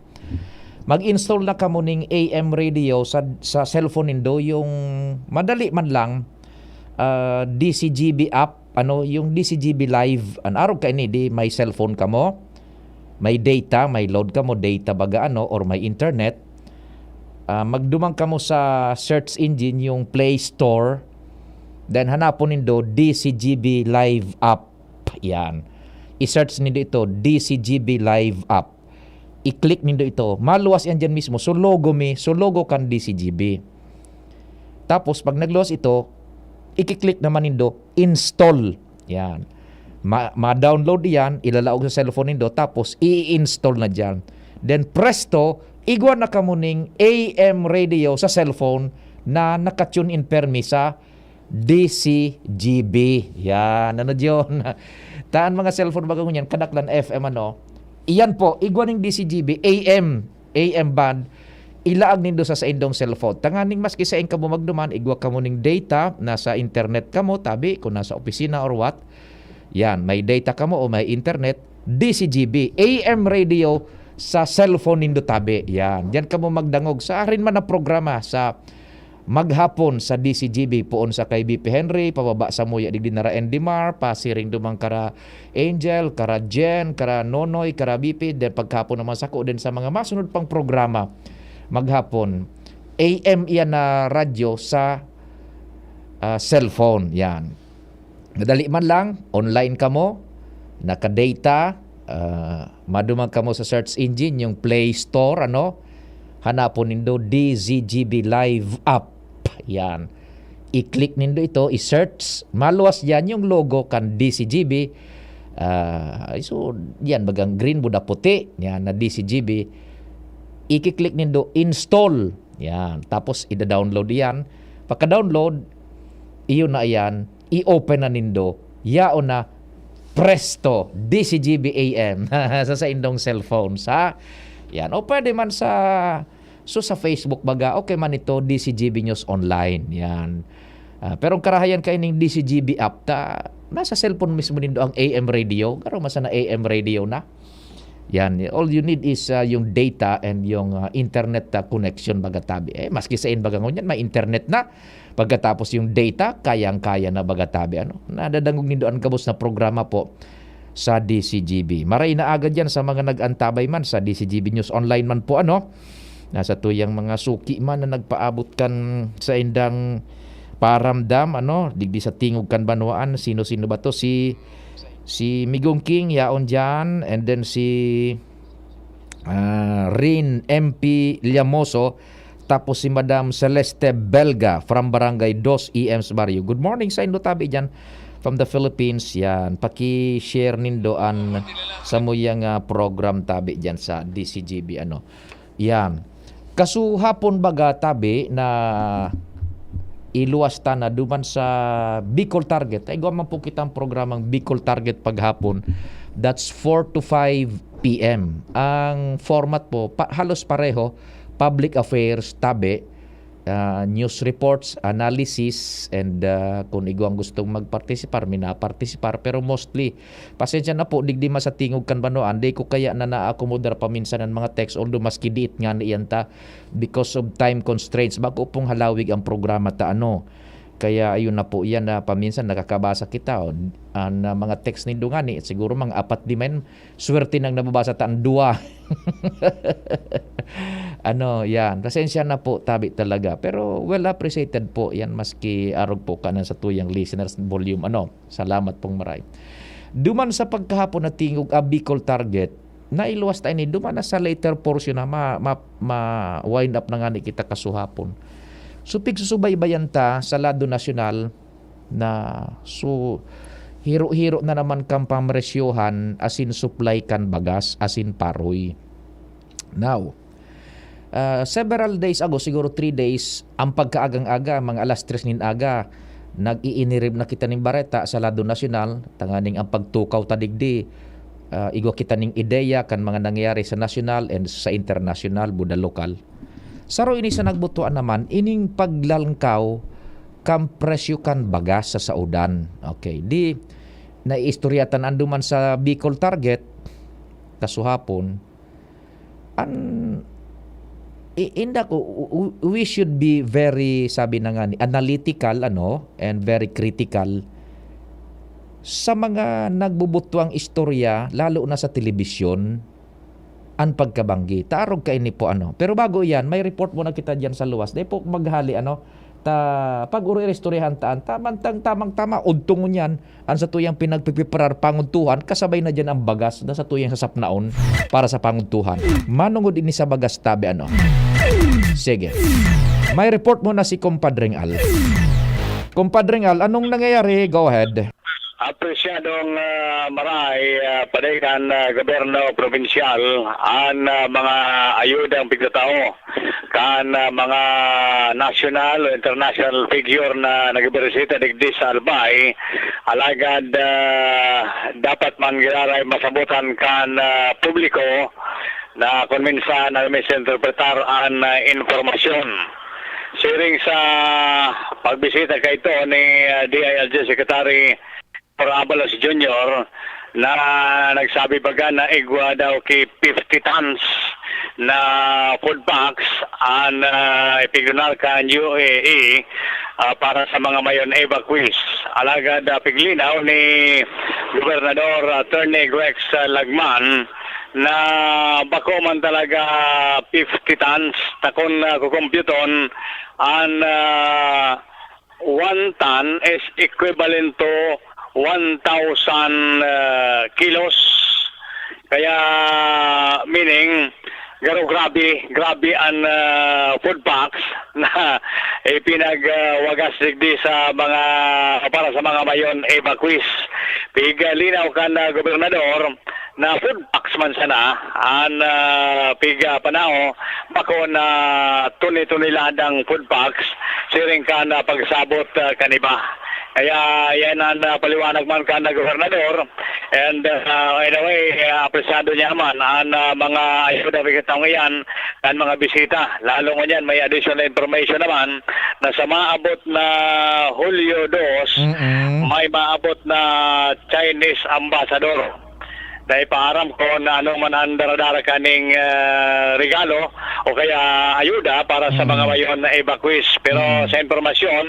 Mag-install na kamo ning A M radio sa, sa cellphone nindo, yung madali man lang, ah, D Z G B app, ano, yung D Z G B Live. An arog kaini, di may cellphone kamo, may data, may load kamo, data baga, ano, or may internet. Ah, magduman kamo sa search engine, yung Play Store. Then, hanapon nindo D Z G B Live app. Yan. I-search nindo ito, D Z G B Live app. I-click nindo ito. Maluwas yan diyan mismo. So, logo mi, so logo kan D Z G B. Tapos, pag nagluwas ito, i-click naman nindo, install. Yan. Ma-, ma-download yan, ilalaog sa cellphone nindo, tapos i-install na diyan. Then, presto, igwa na kamo ning A M radio sa cellphone na naka-tune in permi sa D Z G B. Yan. Ano diyon? Taan mga cellphone baga ngunyan, kadaklan F M, ano? Iyan po, igwa ning D Z G B, A M, A M band, ilaag nindo sa saindong cellphone. Tanganing maski sain kamo magduman, igwa kamo ning data, nasa internet kamo, tabi, kung nasa opisina or what. Yan, may data kamo o may internet, D Z G B, A M radio sa cellphone nindo tabi. Yan, diyan kamo magdangog sa arin man na programa sa maghapon sa D Z G B, poon sa kay B P Henry, pababa sa muya digdi na ra N D Mar, pasiring duman kara Angel, kara Jen, kara Nonoy, kara B P, then paghapon naman sako din sa mga masunod pang programa maghapon. A M iyan na radyo sa, ah, cellphone, yan. Madali man lang, online kamo, naka-data, ah, maduman kamo sa search engine, yung Play Store, ano, hanapon nindo D Z G B Live App. Yan. I-click nindo ito, i-search. Maluwas yan yung logo kan D Z G B. Ah, so, yan, bagang green, buda, puti. Yan, na D C G B. Iki-click nindo, install. Yan. Tapos, ida-download yan. Pagka-download, iyon na yan. I-open na nindo. Yaon na, presto, D C G B A M. Sa saindong cellphone, sa, yan. O pwede man sa, so sa Facebook, baga, okay man ito, D C G B News Online. Yan. Ah, pero ang karahayan kaining D C G B app, ta, nasa cellphone mismo nindo ang A M radio. Garo man sana A M radio na. Yan. All you need is, ah, yung data and yung, ah, internet, ah, connection, baga tabi. Eh, maski sa in, baga ngunyan, may internet na. Pagkatapos yung data, kayang-kaya na, baga tabi. Ano? Nadadangog nindo ang gabos na programa po sa D C G B. Maray na agad yan sa mga nag-antabay man sa D C G B News Online man po, ano? Nasa tuyang mga suki man na nagpaabot kan saindang paramdam, ano? Digdi sa tingog kan banwaan, sino-sino ba to? Si, si Migong King, yaon dyan, and then si, ah, Rin M P Llamoso, tapos si Madam Celeste Belga from Barangay Dos E M sa Barrio. Good morning sa indo tabi dyan from the Philippines. Yan, paki-share nindo an samuyang, ah, program tabi dyan sa D C G B, ano. Yan. Kasuhapon baga tabi na iluwas ta na duman sa Bicol Target. Ay, igwa man po kitang programang Bicol Target paghapon. That's four to five P M. Ang format po, pa-, halos pareho, public affairs, tabi, ah, news reports, analysis, and, ah, kung igwang gustong magpartisipar, minapartisipar. Pero mostly, pasensya na po, digdi man sa tingog kan banwaan, di ko kaya na naakomodar paminsan ang mga text, although maski diit nga niyan ta, because of time constraints, bago pong halawig ang programa ta, ano. Kaya ayun na po yan na paminsan nakakabasa kita, o, ah, na mga text nindo nga ni, siguro mga apat di man, swerte nang nababasa ta ang duwa. Ano, yan. Pasensya na po, tabi talaga. Pero well appreciated po yan, maski arog po ka na sa tuyang listeners volume. Ano, salamat pong maray. Duman sa pagkahapon na tingog, ah, Bicol Target, nailuwas tayo ni duman na sa later portion na ma, ma, ma-wind up na nga ni kita kasuhapon. So, pigsusubaybayan ta sa lado nasyonal na, so, hiro-hiro na naman kan pamresyohan asin supply kan bagas asin paroy. Now, ah, several days ago, siguro three days, ang pagkaagang-aga, mga alas tres nin aga, nag-iinirib na kita nin bareta sa lado nasyonal, tanganing ang pagtukaw ta digdi, ah, igwa kita ning ideya kan mga nangyayari sa nasyonal and sa internasyonal, buda lokal. Saro ini sa nagbutuan naman, ining paglalangkaw kan presyo kan bagas sa saodan. Okay, di naiistorya ta na duman sa Bicol Target, kasuhapon, an, i-, inda ko, w-, w-, we should be very, sabi na nga ni, analytical, ano, and very critical sa mga nagbubutuang istorya, lalo na sa telebisyon, an pagkabanggi. Ta arog kaini po, ano. Pero bago iyan, may report muna kita diyan sa luwas. Dai po maghali, ano, ta pag-uri-istoryahan ta an tamang, tang-, tamang-tama, udto ngunyan, an satuyang pinagpipiparar pangudtuhan, kasabay na diyan ang bagas na satuyang sasapnaon para sa pangudtuhan. Manungod ini sa bagas, tabi, ano. Sige. May report muna si Compadreng Al. Compadreng Al, anong nangyayari? Go ahead. Apresyadong, ah, maray, ah, paday kan, ah, gobyerno probinsyal an, ah, mga ayudang pigtatao kan, ah, mga national o international figure na nagbibisita digdi sa Albay. Alagad, ah, dapat man giraray masabotan kan, ah, publiko na kun minsan nagmisinterpretar an, ah, impormasyon. Siring sa pagbisita kaito ni, ah, D I L G Secretary Abalos Junior na nagsabi baga na igwa daw ki fifty tons na food packs an, ah, ipiglunar kan U A E, ah, para sa mga mayon evacuees. Alagad, ah, piglinaw ni Gobernador Attorney Rex, ah, Lagman na bako man talaga fifty tons, ta kun, ah, kukumpyuton an, ah, one ton is equivalent to one thousand, ah, kilos. Kaya, meaning, garo grabe, grabe an, ah, food packs na ipinagwagas digdi sa mga, para sa mga mayon evacuees. Pigalinaw kan, ah, gobernador na food packs man sana an, ah, piga panao, bako na tuni-tuni lang ang food packs, siring kan, ah, pagsabot, ah, kan iba. Kaya yan ang, ah, paliwanag man kan, ah, gobernador. And, ah, anyway, ah, apresyado niya man an, ah, mga ayuda, mga taong iyan, kan mga bisita. Lalo ngunyan, may additional information naman na sa maabot na Hulyo dos, Mm-mm. may maabot na Chinese ambassador. Dai pa aram kung ano man ang daradara kaning, ah, regalo o kaya ayuda para sa Mm. mga mayon na evacuees. Pero Mm. sa impormasyon,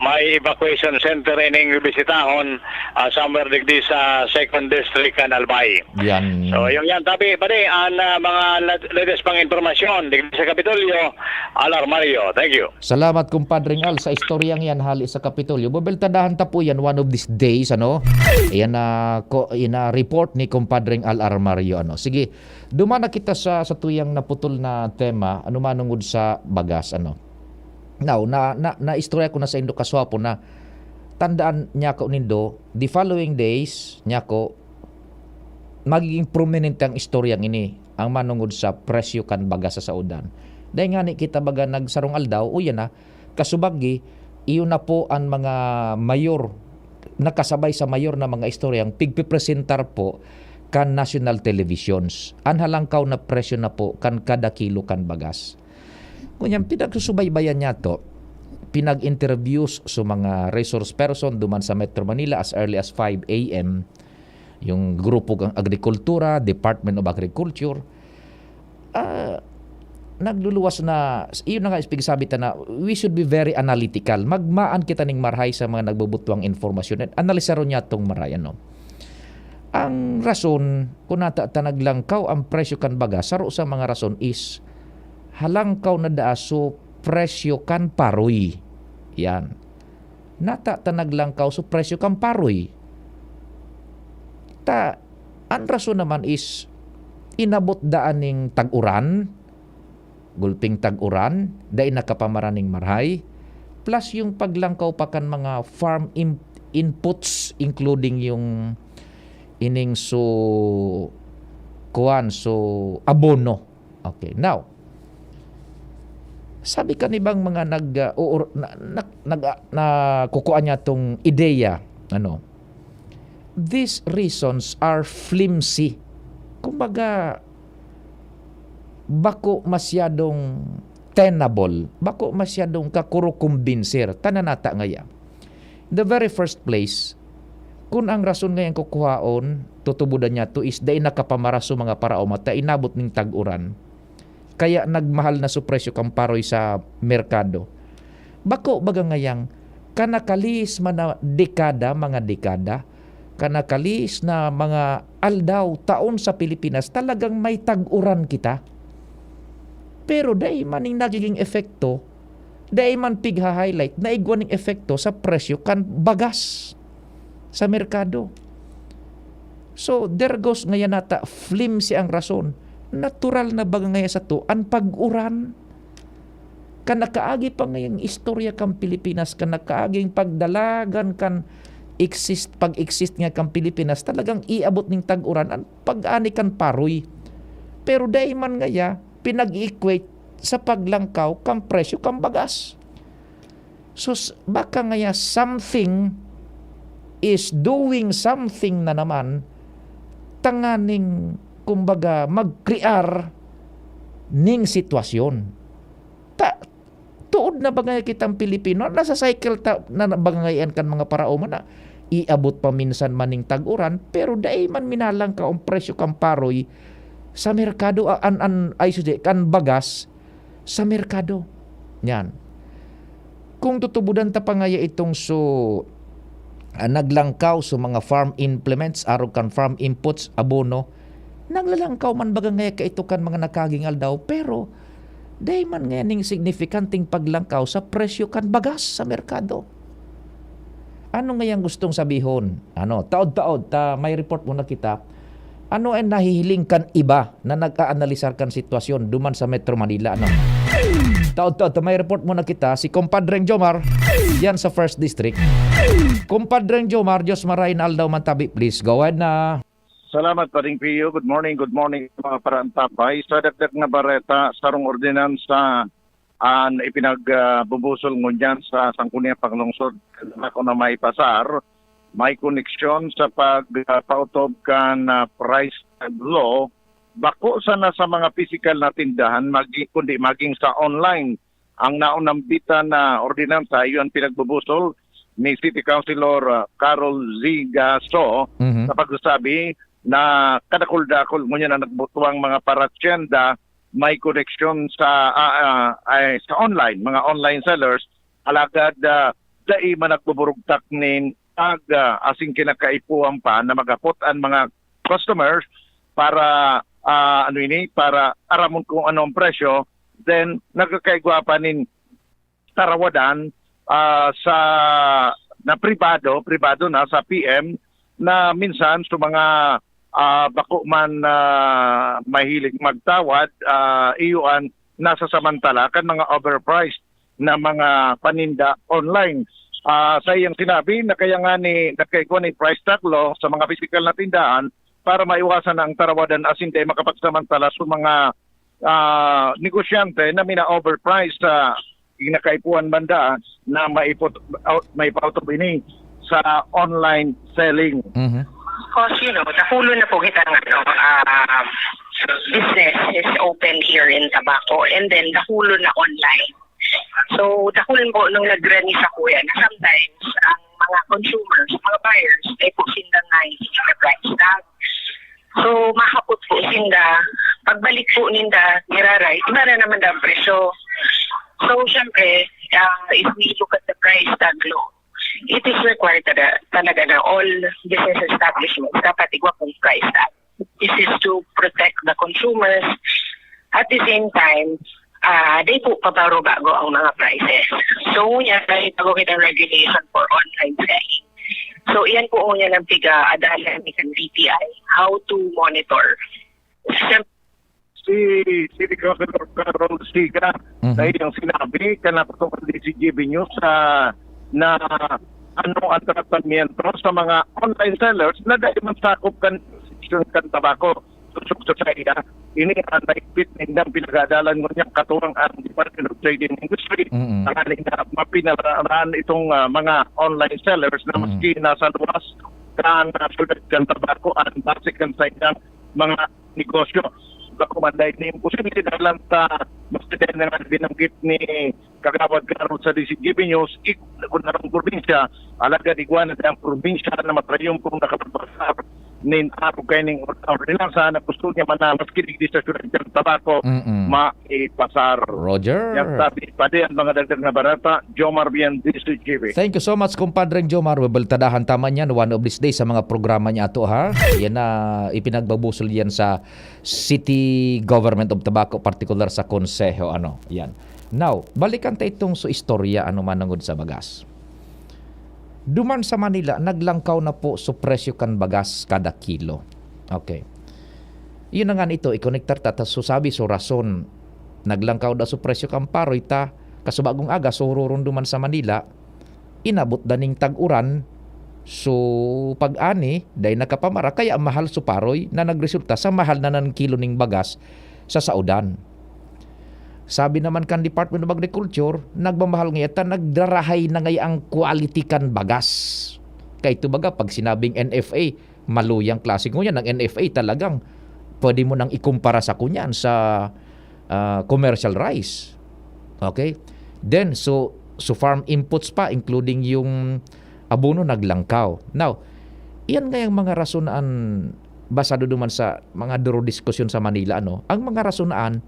may evacuation center ining bibisitahon, ah, somewhere digdi sa Second District kan Albay. Yan. So, yung yan. Tapi, pare, ang, ah, mga lat-, latest pang impormasyon digdi sa Kapitolyo, Al Armario. Thank you. Salamat, Kumpadring Al, sa istoryang yan hali sa Kapitolyo. Bubeltadahan ta po yan one of these days, ano? Ayan na, ko, ina-report ni Kumpadring Al Armario, ano? Sige, duman na kita sa, sa tuyang naputol na tema, ano, manungod sa bagas, ano? Now, na, na, naistorya ko na sa indo kaswapo na tandaan niya ko nindo, the following days, niya ko, magiging prominente ang istoryang ini, ang manungod sa presyo kan bagas sa saodan. Dahil nga ni kita baga nagsarong aldaw, o yan na, kasubagi, iyo na po ang mga mayor, nakasabay sa mayor na mga istoryang pigpipresentar po kan national televisions. An halangkaw na presyo na po kan kada kilo kan bagas. Ngunyan, pinagsusubaybayan niya to, pinag-interviews sa mga resource person duman sa Metro Manila as early as five a m, yung grupo ng agrikultura, Department of Agriculture, ah, nagluluwas na, iyon na nga, pigsabi ta na, we should be very analytical. Magmaan kita ning marahay sa mga nagbubutwang informasyon. At analisaron niya tong marahay, ano? Ang rason kung nata ta naglangkaw ang presyo kan baga, saro sa mga rason is halangkaw na daa so presyo kan paroy. Yan. Nata ta naglangkaw so presyo kan paroy. Ta, ang rason naman is inabot daan ning tag-uran, gulping tag-uran, dai nakapamaran ning marahay, plus yung paglangkaw pa kan mga farm in-, inputs, including yung ining so, kuwan, so, abono. Okay, now, sabi kan ibang mga nag, ah, uur-, na, na, nag, ah, nakukuha niya tong ideya, ano, these reasons are flimsy. Kumbaga, bako masyadong tenable, bako masyadong kakurukumbinser, tananata ngaya. In the very first place, kun ang rason ngayang kukuhaon, tutubodan niya to is dai nakapamaras so mga paraoma ta inabot ning tag-uran, kaya nagmahal na so presyo kan paroy sa merkado. Bako baga ngayang kanakalihis man na dekada, mga dekada, kanakalihis na mga aldaw, taon sa Pilipinas, talagang may tag-uran kita. Pero dai man ning nagiging epekto, dai man pigha-highlight na igwa ning epekto sa presyo kan bagas sa merkado. So, there goes ngaya nata, flimsy ang rason. Natural na baga ngaya sato an pag-uran? Kan nakaagi pa ngayang istorya kan Pilipinas, kan nakaaging pagdalagan kan exist, pag-exist nga kan Pilipinas, talagang iabot ning tag-uran an pag-ani kan paroy. Pero dai man ngaya pinag-i-equate sa paglangkaw kan presyo kan bagas. So, s-, baka ngaya something is doing something na naman tanganing, kumbaga, magkrear ning sitwasyon. Ta-, tuod na ba ngaya kitang Pilipino? Nasa cycle ta-, na, na ba ngayon kan mga paraoma na iabot pa minsan man ning tag-uran, pero dai man minalangkaw ang presyo kan paroy sa merkado, a-, an, an, ay, susi, kan bagas sa merkado. Yan. Kung tutubodan ta pa ngaya itong so, ah, naglangkaw sa mga farm implements, arog kan farm inputs, abono, naglalangkaw man baga ngaya kaito kan mga nakaaging aldaw, pero dai man ngaya ning signifikanteng paglangkaw sa presyo kan bagas sa merkado. Ano ngayang gustong sabihon? Ano, taod-taod ta may report muna kita. Ano ang nahihiling kan iba na nag-aanalisar kan sitwasyon duman sa Metro Manila? Ano? Taod-taod ta may report muna kita, si Compadreng Jomar, yan sa First District. Compadreng Jomar, Diyos maray na aldaw man tabi, please. Go ahead na. Salamat, Paring Pio. Good morning, good morning, mga parantabay. Sa dagdag na bareta, sarong ordinansa an ipinagbubusol ngunyan sa Sangguniang Panglungsod, ako na may pasar, may koneksyon sa pag, ah, pautob kan, ah, price tag law, bako sana sa mga pisikal na tindahan, magi-, kundi maging sa online. Ang naunambitan na ordinansa, iyo an pinagbubusol ni City Councilor, ah, Carol Zigaso Mhm. sa pagsasabi na kadakul-dakul ngunyan na nagbutuang mga parasyenda may koneksyon sa, ah, ah, ay, sa online, mga online sellers, alagad, ah, dai man nagbuburugtak nin tag, ah, asin kinakaipuhan pa na magapot an mga customers para, ah, ano ini, para aramon kung ano ang presyo, then nagkakaigwa pa nin tarawadan, ah, sa, na pribado, pribado na sa P M, na minsan sa mga, ah, bako man, ah, mahilig magtawad, ah, iyo an nasasamantala kan mga overpriced na mga paninda online. Ah, sa iyang sinabi na kaya nga ni, nagkaigwa ni price tag law sa mga pisikal na tindahan para maiwasan ang tarawadan asin dai makapagsamantala sa mga, ah, negosyante na mina-overprice sa kinakaipuhan banda na maipot-, out-, maipautob ini sa online selling. Mhm. Because, you know, dakulon na po kita ng, ano, ah, business is open here in Tabaco, and then dakulon na online. So, dakulon po nung nag-run sa kuya na sometimes ang mga consumers, mga buyers, ay po sinda na yung price tag. So, mahapot po sinda, pagbalik po ninda, niraray, iba na naman daw ang presyo. So, syempre, ah, if we look at the price tag law, it is required talaga, talaga na all business establishments dapat igwa pong price tag. This is to protect the consumers. At the same time, ah, di po pabago-bago ang mga prices. So, ngunyan, dahil bago kitang regulation for online selling. So, iyan po ngunyan ang piga-adalan ni kan D T I, how to monitor. Siyempre, si City Councilor Carol Siga, Mhm. na iyang sinabi, kanatapos kan D Z G B News, ah, na ano ang tratamiento sa mga online sellers na dai man sakop kan, kan tabako. Tusok sa saya, ini ang naigpit nindang pinag-aadalan ngunyan katuwang ang Department of Trade and Industry. Mm-mm. Tanganing na mapinaraan itong, ah, mga online sellers na Mm. maski nasa luwas kan, ah, syudad kan tabako, ang base kan sa ilang mga negosyo. Bako man dahil ni imposible, dalan ta, mas dahil na nga binanggit ni Kagawad Carol sa D Z G B News, igwa na kun anong probinsya, alagad igwa na ang probinsya na matrayon kung nakapagbasar nin arog kaining ordinansa na gusto niya man na maski digdi sa syudad kan tabako, Mm-mm. maipasar. Roger. Yan sabi, pwede ang mga dagdag na barata, Jomar Bian, D Z G B. Thank you so much, Compadreng Jomar. We'll tadahan ta man yan one of these days sa mga programa niya ato, ha? Yan na ipinagbabusol yan sa City Government of Tabaco, partikular sa Konseho, ano, yan. Now, balikan ta itong su istorya, ano, manungod sa bagas. Duman sa Manila, naglangkaw na po su presyo kan bagas kada kilo. Okay. Yun na nga nito, ikonektar ta, ta su sabi, su rason, naglangkaw daw su presyo kan paroy ta, kasubagong aga, su huroron duman sa Manila, inabot da ning tag-uran, su pag-ani, dai nakapamara, kaya mahal su paroy na nagresulta sa mahal na nan kilo ning bagas sa saodan. Sabi naman kan Department of Agriculture, nagmamahal ngaya ta, nagrarahay na ngaya ang quality kan bagas. Kaya ito baga, pag sinabing N F A, maluyang klase. Ngunyan, ang N F A talagang pwede mo nang ikumpara sa kunyan sa, ah, commercial rice. Okay? Then, so, so farm inputs pa, including yung abono, naglangkaw. Now, iyan ngayang mga rason an basado duman sa mga duro diskusyon sa Manila, ano? Ang mga rason an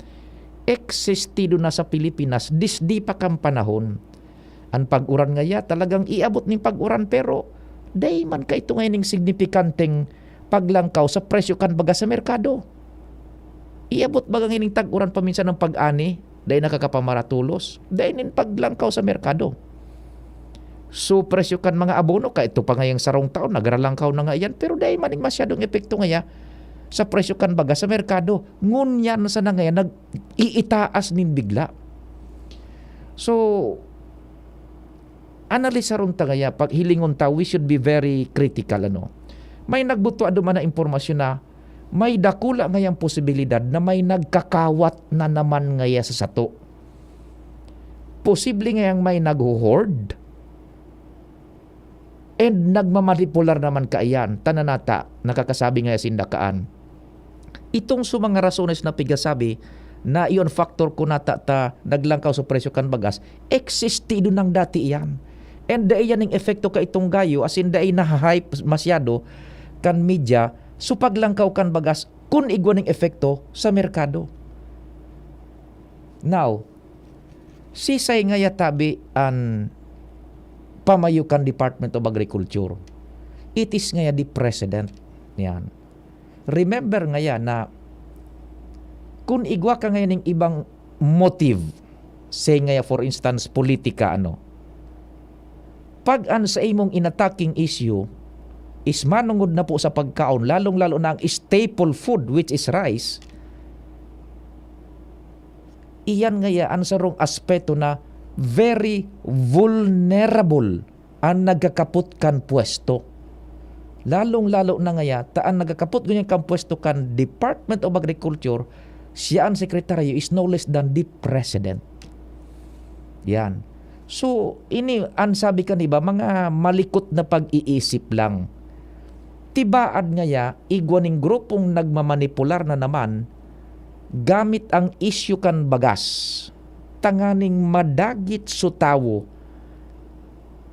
existido na sa Pilipinas disdi pa kan panahon. An pag-uran ngaya, talagang iabot ning pag-uran, pero dai man kaito ngayan ning signifikanteng paglangkaw sa presyo kan bagas sa merkado. Iabot baga nganing tag-uran paminsan ang pag-ani, dai nakakapamaratulos, dai nin paglangkaw sa merkado. So, presyo kan mga abono, kaito pa ngayang sarong taon, nagralangkaw na nga yan, pero dai man ning masyadong epekto ngaya sa presyo kan bagas sa merkado. Ngunyan sana ngaya, nag-iitaas nin bigla. So, analisaron ta ngaya, pag hilingon ta, we should be very critical, ano. May nagbutwa duman na impormasyon na may dakula ngayang posibilidad na may nagkakawat na naman ngaya sa sato. Posible ngayang may nagho-hoard and nagmamanipular naman kaiyan. Tanan nata, nakakasabi ngaya sinda kaan. Itong sa mga rasones na pigasabi na iyon factor ko nata ta naglangkaw sa presyo kan bagas, existido nang dati iyan. And dai yan ning epekto ka itong gayo, as in, dai naha-hype masyado kan media, so paglangkaw kan bagas, kun igwa ning epekto sa merkado. Now, sisay ngaya tabi an pamayo kan Department of Agriculture? It is ngaya the president. Yan. Remember ngaya na kun igwa ka ngaya ning ibang motive, say ngaya, for instance, politika, ano, pag an sa imong inataking issue is manungod na po sa pagkaon, lalong-lalo na ang staple food, which is rice, iyan ngaya an sarong aspeto na very vulnerable an nagkakapot kan pwesto. Lalong-lalo na ngaya, ta an nagkakapot ngunyan kan pwesto kan Department of Agriculture, siya an sekretaryo, is no less than the president. Yan. So, ini an sabi kan iba, mga malikot na pag-iisip lang. Tibaad ngaya, igwa ning grupong nagmamanipular na naman gamit ang isyu kan bagas tanganing madagit so tawo.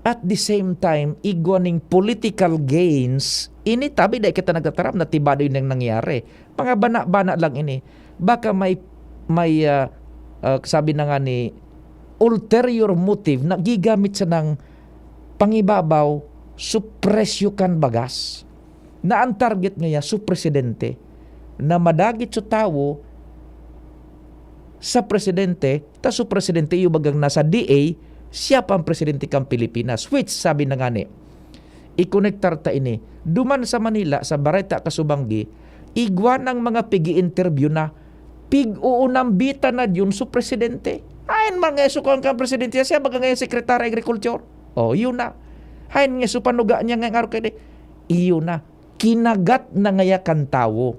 At the same time, igwa ning political gains, ini tabi dai kita nagtataram na tibado yun ang nangyari. Mga bana-bana lang ini. Baka may, may, ah, ah, sabi na nga ni, ulterior motive na gigamit sa nang pangibabaw, supresyo kan bagas. Na ang target ngaya, su presidente. Na madagit sa tawo, sa presidente, ta su presidente, iyo bagang nasa D A, siya pa ang presidente kan Pilipinas. Which, sabi na nga ni, ikonektar ta ini. Duman sa Manila, sa Bareta Kasubanggi, igwa ng mga pigi-interview na pig-uunambitan na yun su presidente. Ayan man nga su kan presidente, siya baga ngayon secretary agriculture. Oh, yun na. Ayan nga su panuga niya ngayong araw kaya, iyo na. Kinagat na ngaya kan tawo.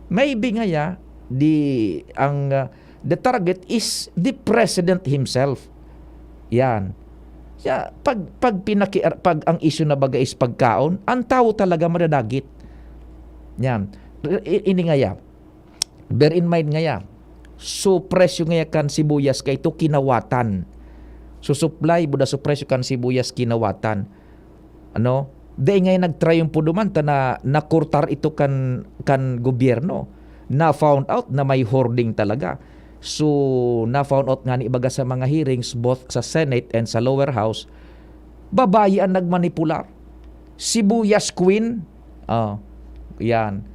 Maybe ngaya, di, ang, ah, the target is the president himself. Yan. Siya, pag, pag pinaki-, pag ang issue na baga is pagkaon, ang tawo talaga madadagit. Yan. I-, ini ngaya. Bear in mind ngaya. So, presyo ngaya kan sibuyas kaito kinawatan. So, supply, buda so presyo kan sibuyas kinawatan. Ano? Dai ngaya nagtrayumpo duman ta na nakurtar ito kan, kan gobyerno. Na-found out na may hoarding talaga. So, na-found out ngani baga sa mga hearings, both sa Senate and sa lower house, babayi ang nagmanipular. Sibuyas queen. Oh, yan.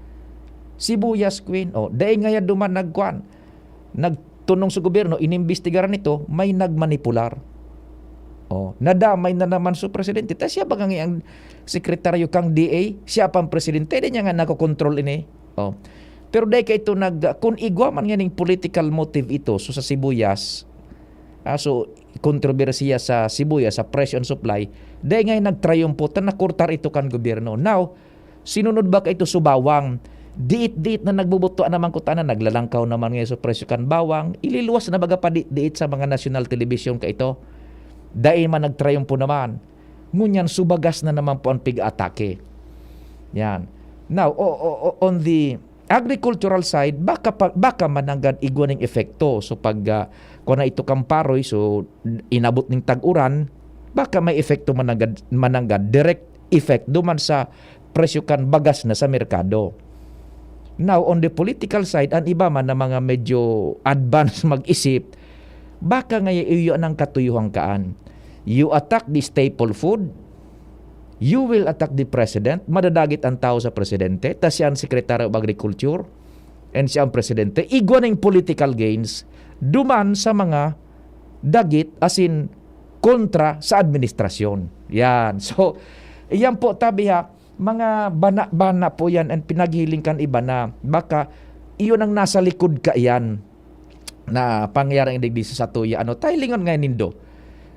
Sibuyas queen. Oh, dai ngaya duman nagkuan. Nagtunong sa gobyerno, inimbestigaran ito, may nagmanipular. Oh, nadamay na naman su presidente. Ta siya baga ngayang sekretaryo kang D A, siya pang presidente, di niya nga nakokontrol ini. Oh. Pero dai ka ito nag-, kung igwa man nganing political motive ito, so sa sibuyas, ah, so, kontrobersiya sa sibuyas, sa presyo and supply, dai nga nagtrayumpo, ta nakurtar ito kan gobyerno. Now, sinunod ba ka ito su bawang? Diit-diit na nagbubutwa naman kutana, naglalangkaw naman ngayon sa presyo kan bawang, ililuwas na baga pa diit-diit sa mga national television ka ito. Dai man nagtrayumpo naman. Ngunyan, su bagas na naman po ang pig-atake. Yan. Now, o, o, o, on the agricultural side, baka pa, baka mananggad igwa ning epekto. So, pag, ah, kung na ito kang paroy, so, inabot ning tag-uran, baka may epekto mananggad, mananggad, direct effect duman sa presyo kan bagas na sa merkado. Now, on the political side, ang iba man na mga medyo advanced mag-isip, baka ngaya iyo nang katuyuhan kaan. You attack the staple food, you will attack the president, madadagit ang tao sa presidente, ta siya ang Secretary of Agriculture, and siya ang presidente. Igwa ning political gains, duman sa mga dagit, as in, kontra sa administrasyon. Yan. So, iyan po, tabi ha, mga bana-bana po yan and pinaghiling kan iba na baka iyon ang nasa likod ka iyan. na pangyayari digdi sa satuya, ano, ta hilingon ngayan nindo.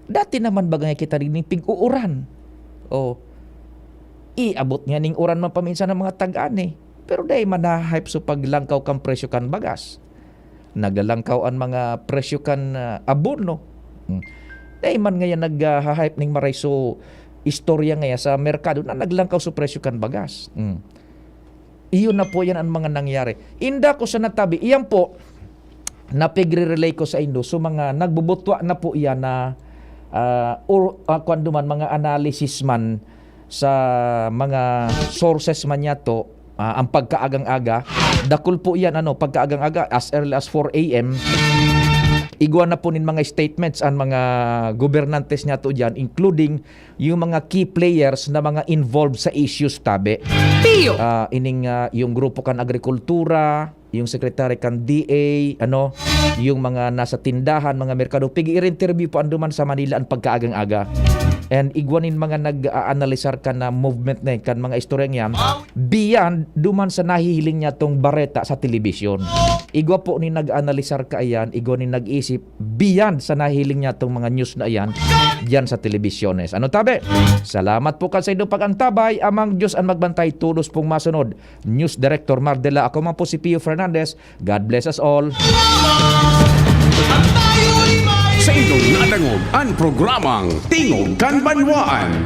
Dati naman baga nga kita rin pig-uuran. O, iabot nga ning uran man paminsan ng mga tag-ani. Pero dai man naha-hype so paglangkaw kan presyo kan bagas. Naglalangkaw an mga presyo kan, ah, abono. Hmm. Dai man ngayon nagha-hype ning maray so istorya ngaya sa merkado na naglangkaw so presyo kan bagas. Hmm. Iyon na po yan ang mga nangyari. Inda ko sa natabi, iyan po, napigre-relay ko sa indo. So, mga nagbubutwa na po iyan na, ah, or, ah, kwan duman, mga analysis man sa mga sources man niyato, ah, ang pagkaagang-aga, dakul po iyan, ano, pagkaagang-aga, as early as four a m, igwa na po nin mga statements ang mga gobernantes niyato diyan, including yung mga key players na mga involved sa issues, tabi. Pio! Ah, ining, ah, yung grupo kan agrikultura, yung secretary kan D A, ano, yung mga nasa tindahan, mga merkado, pig-i-interview po anduman sa Manila ang pagkaagang-aga. And igwa nin mga nag-aanalisar kan na movement na yun, kan mga istorya niyan, beyond duman sa nahihiling niya tong bareta sa telebisyon. Igwa po ni nag-analisar kaiyan, igwa ni nag-isip, beyond sa nahiling niya tong mga news na iyan, diyan sa telebisyones. Ano tabi? Salamat po kan sa inyong pag-antabay. Amang Diyos ang magbantay, todos pong masunod. News Director Mardela, ako man po si Pio Fernandez. God bless us all. Sa inyong nadangog ang programang Tingog kan Banwaan.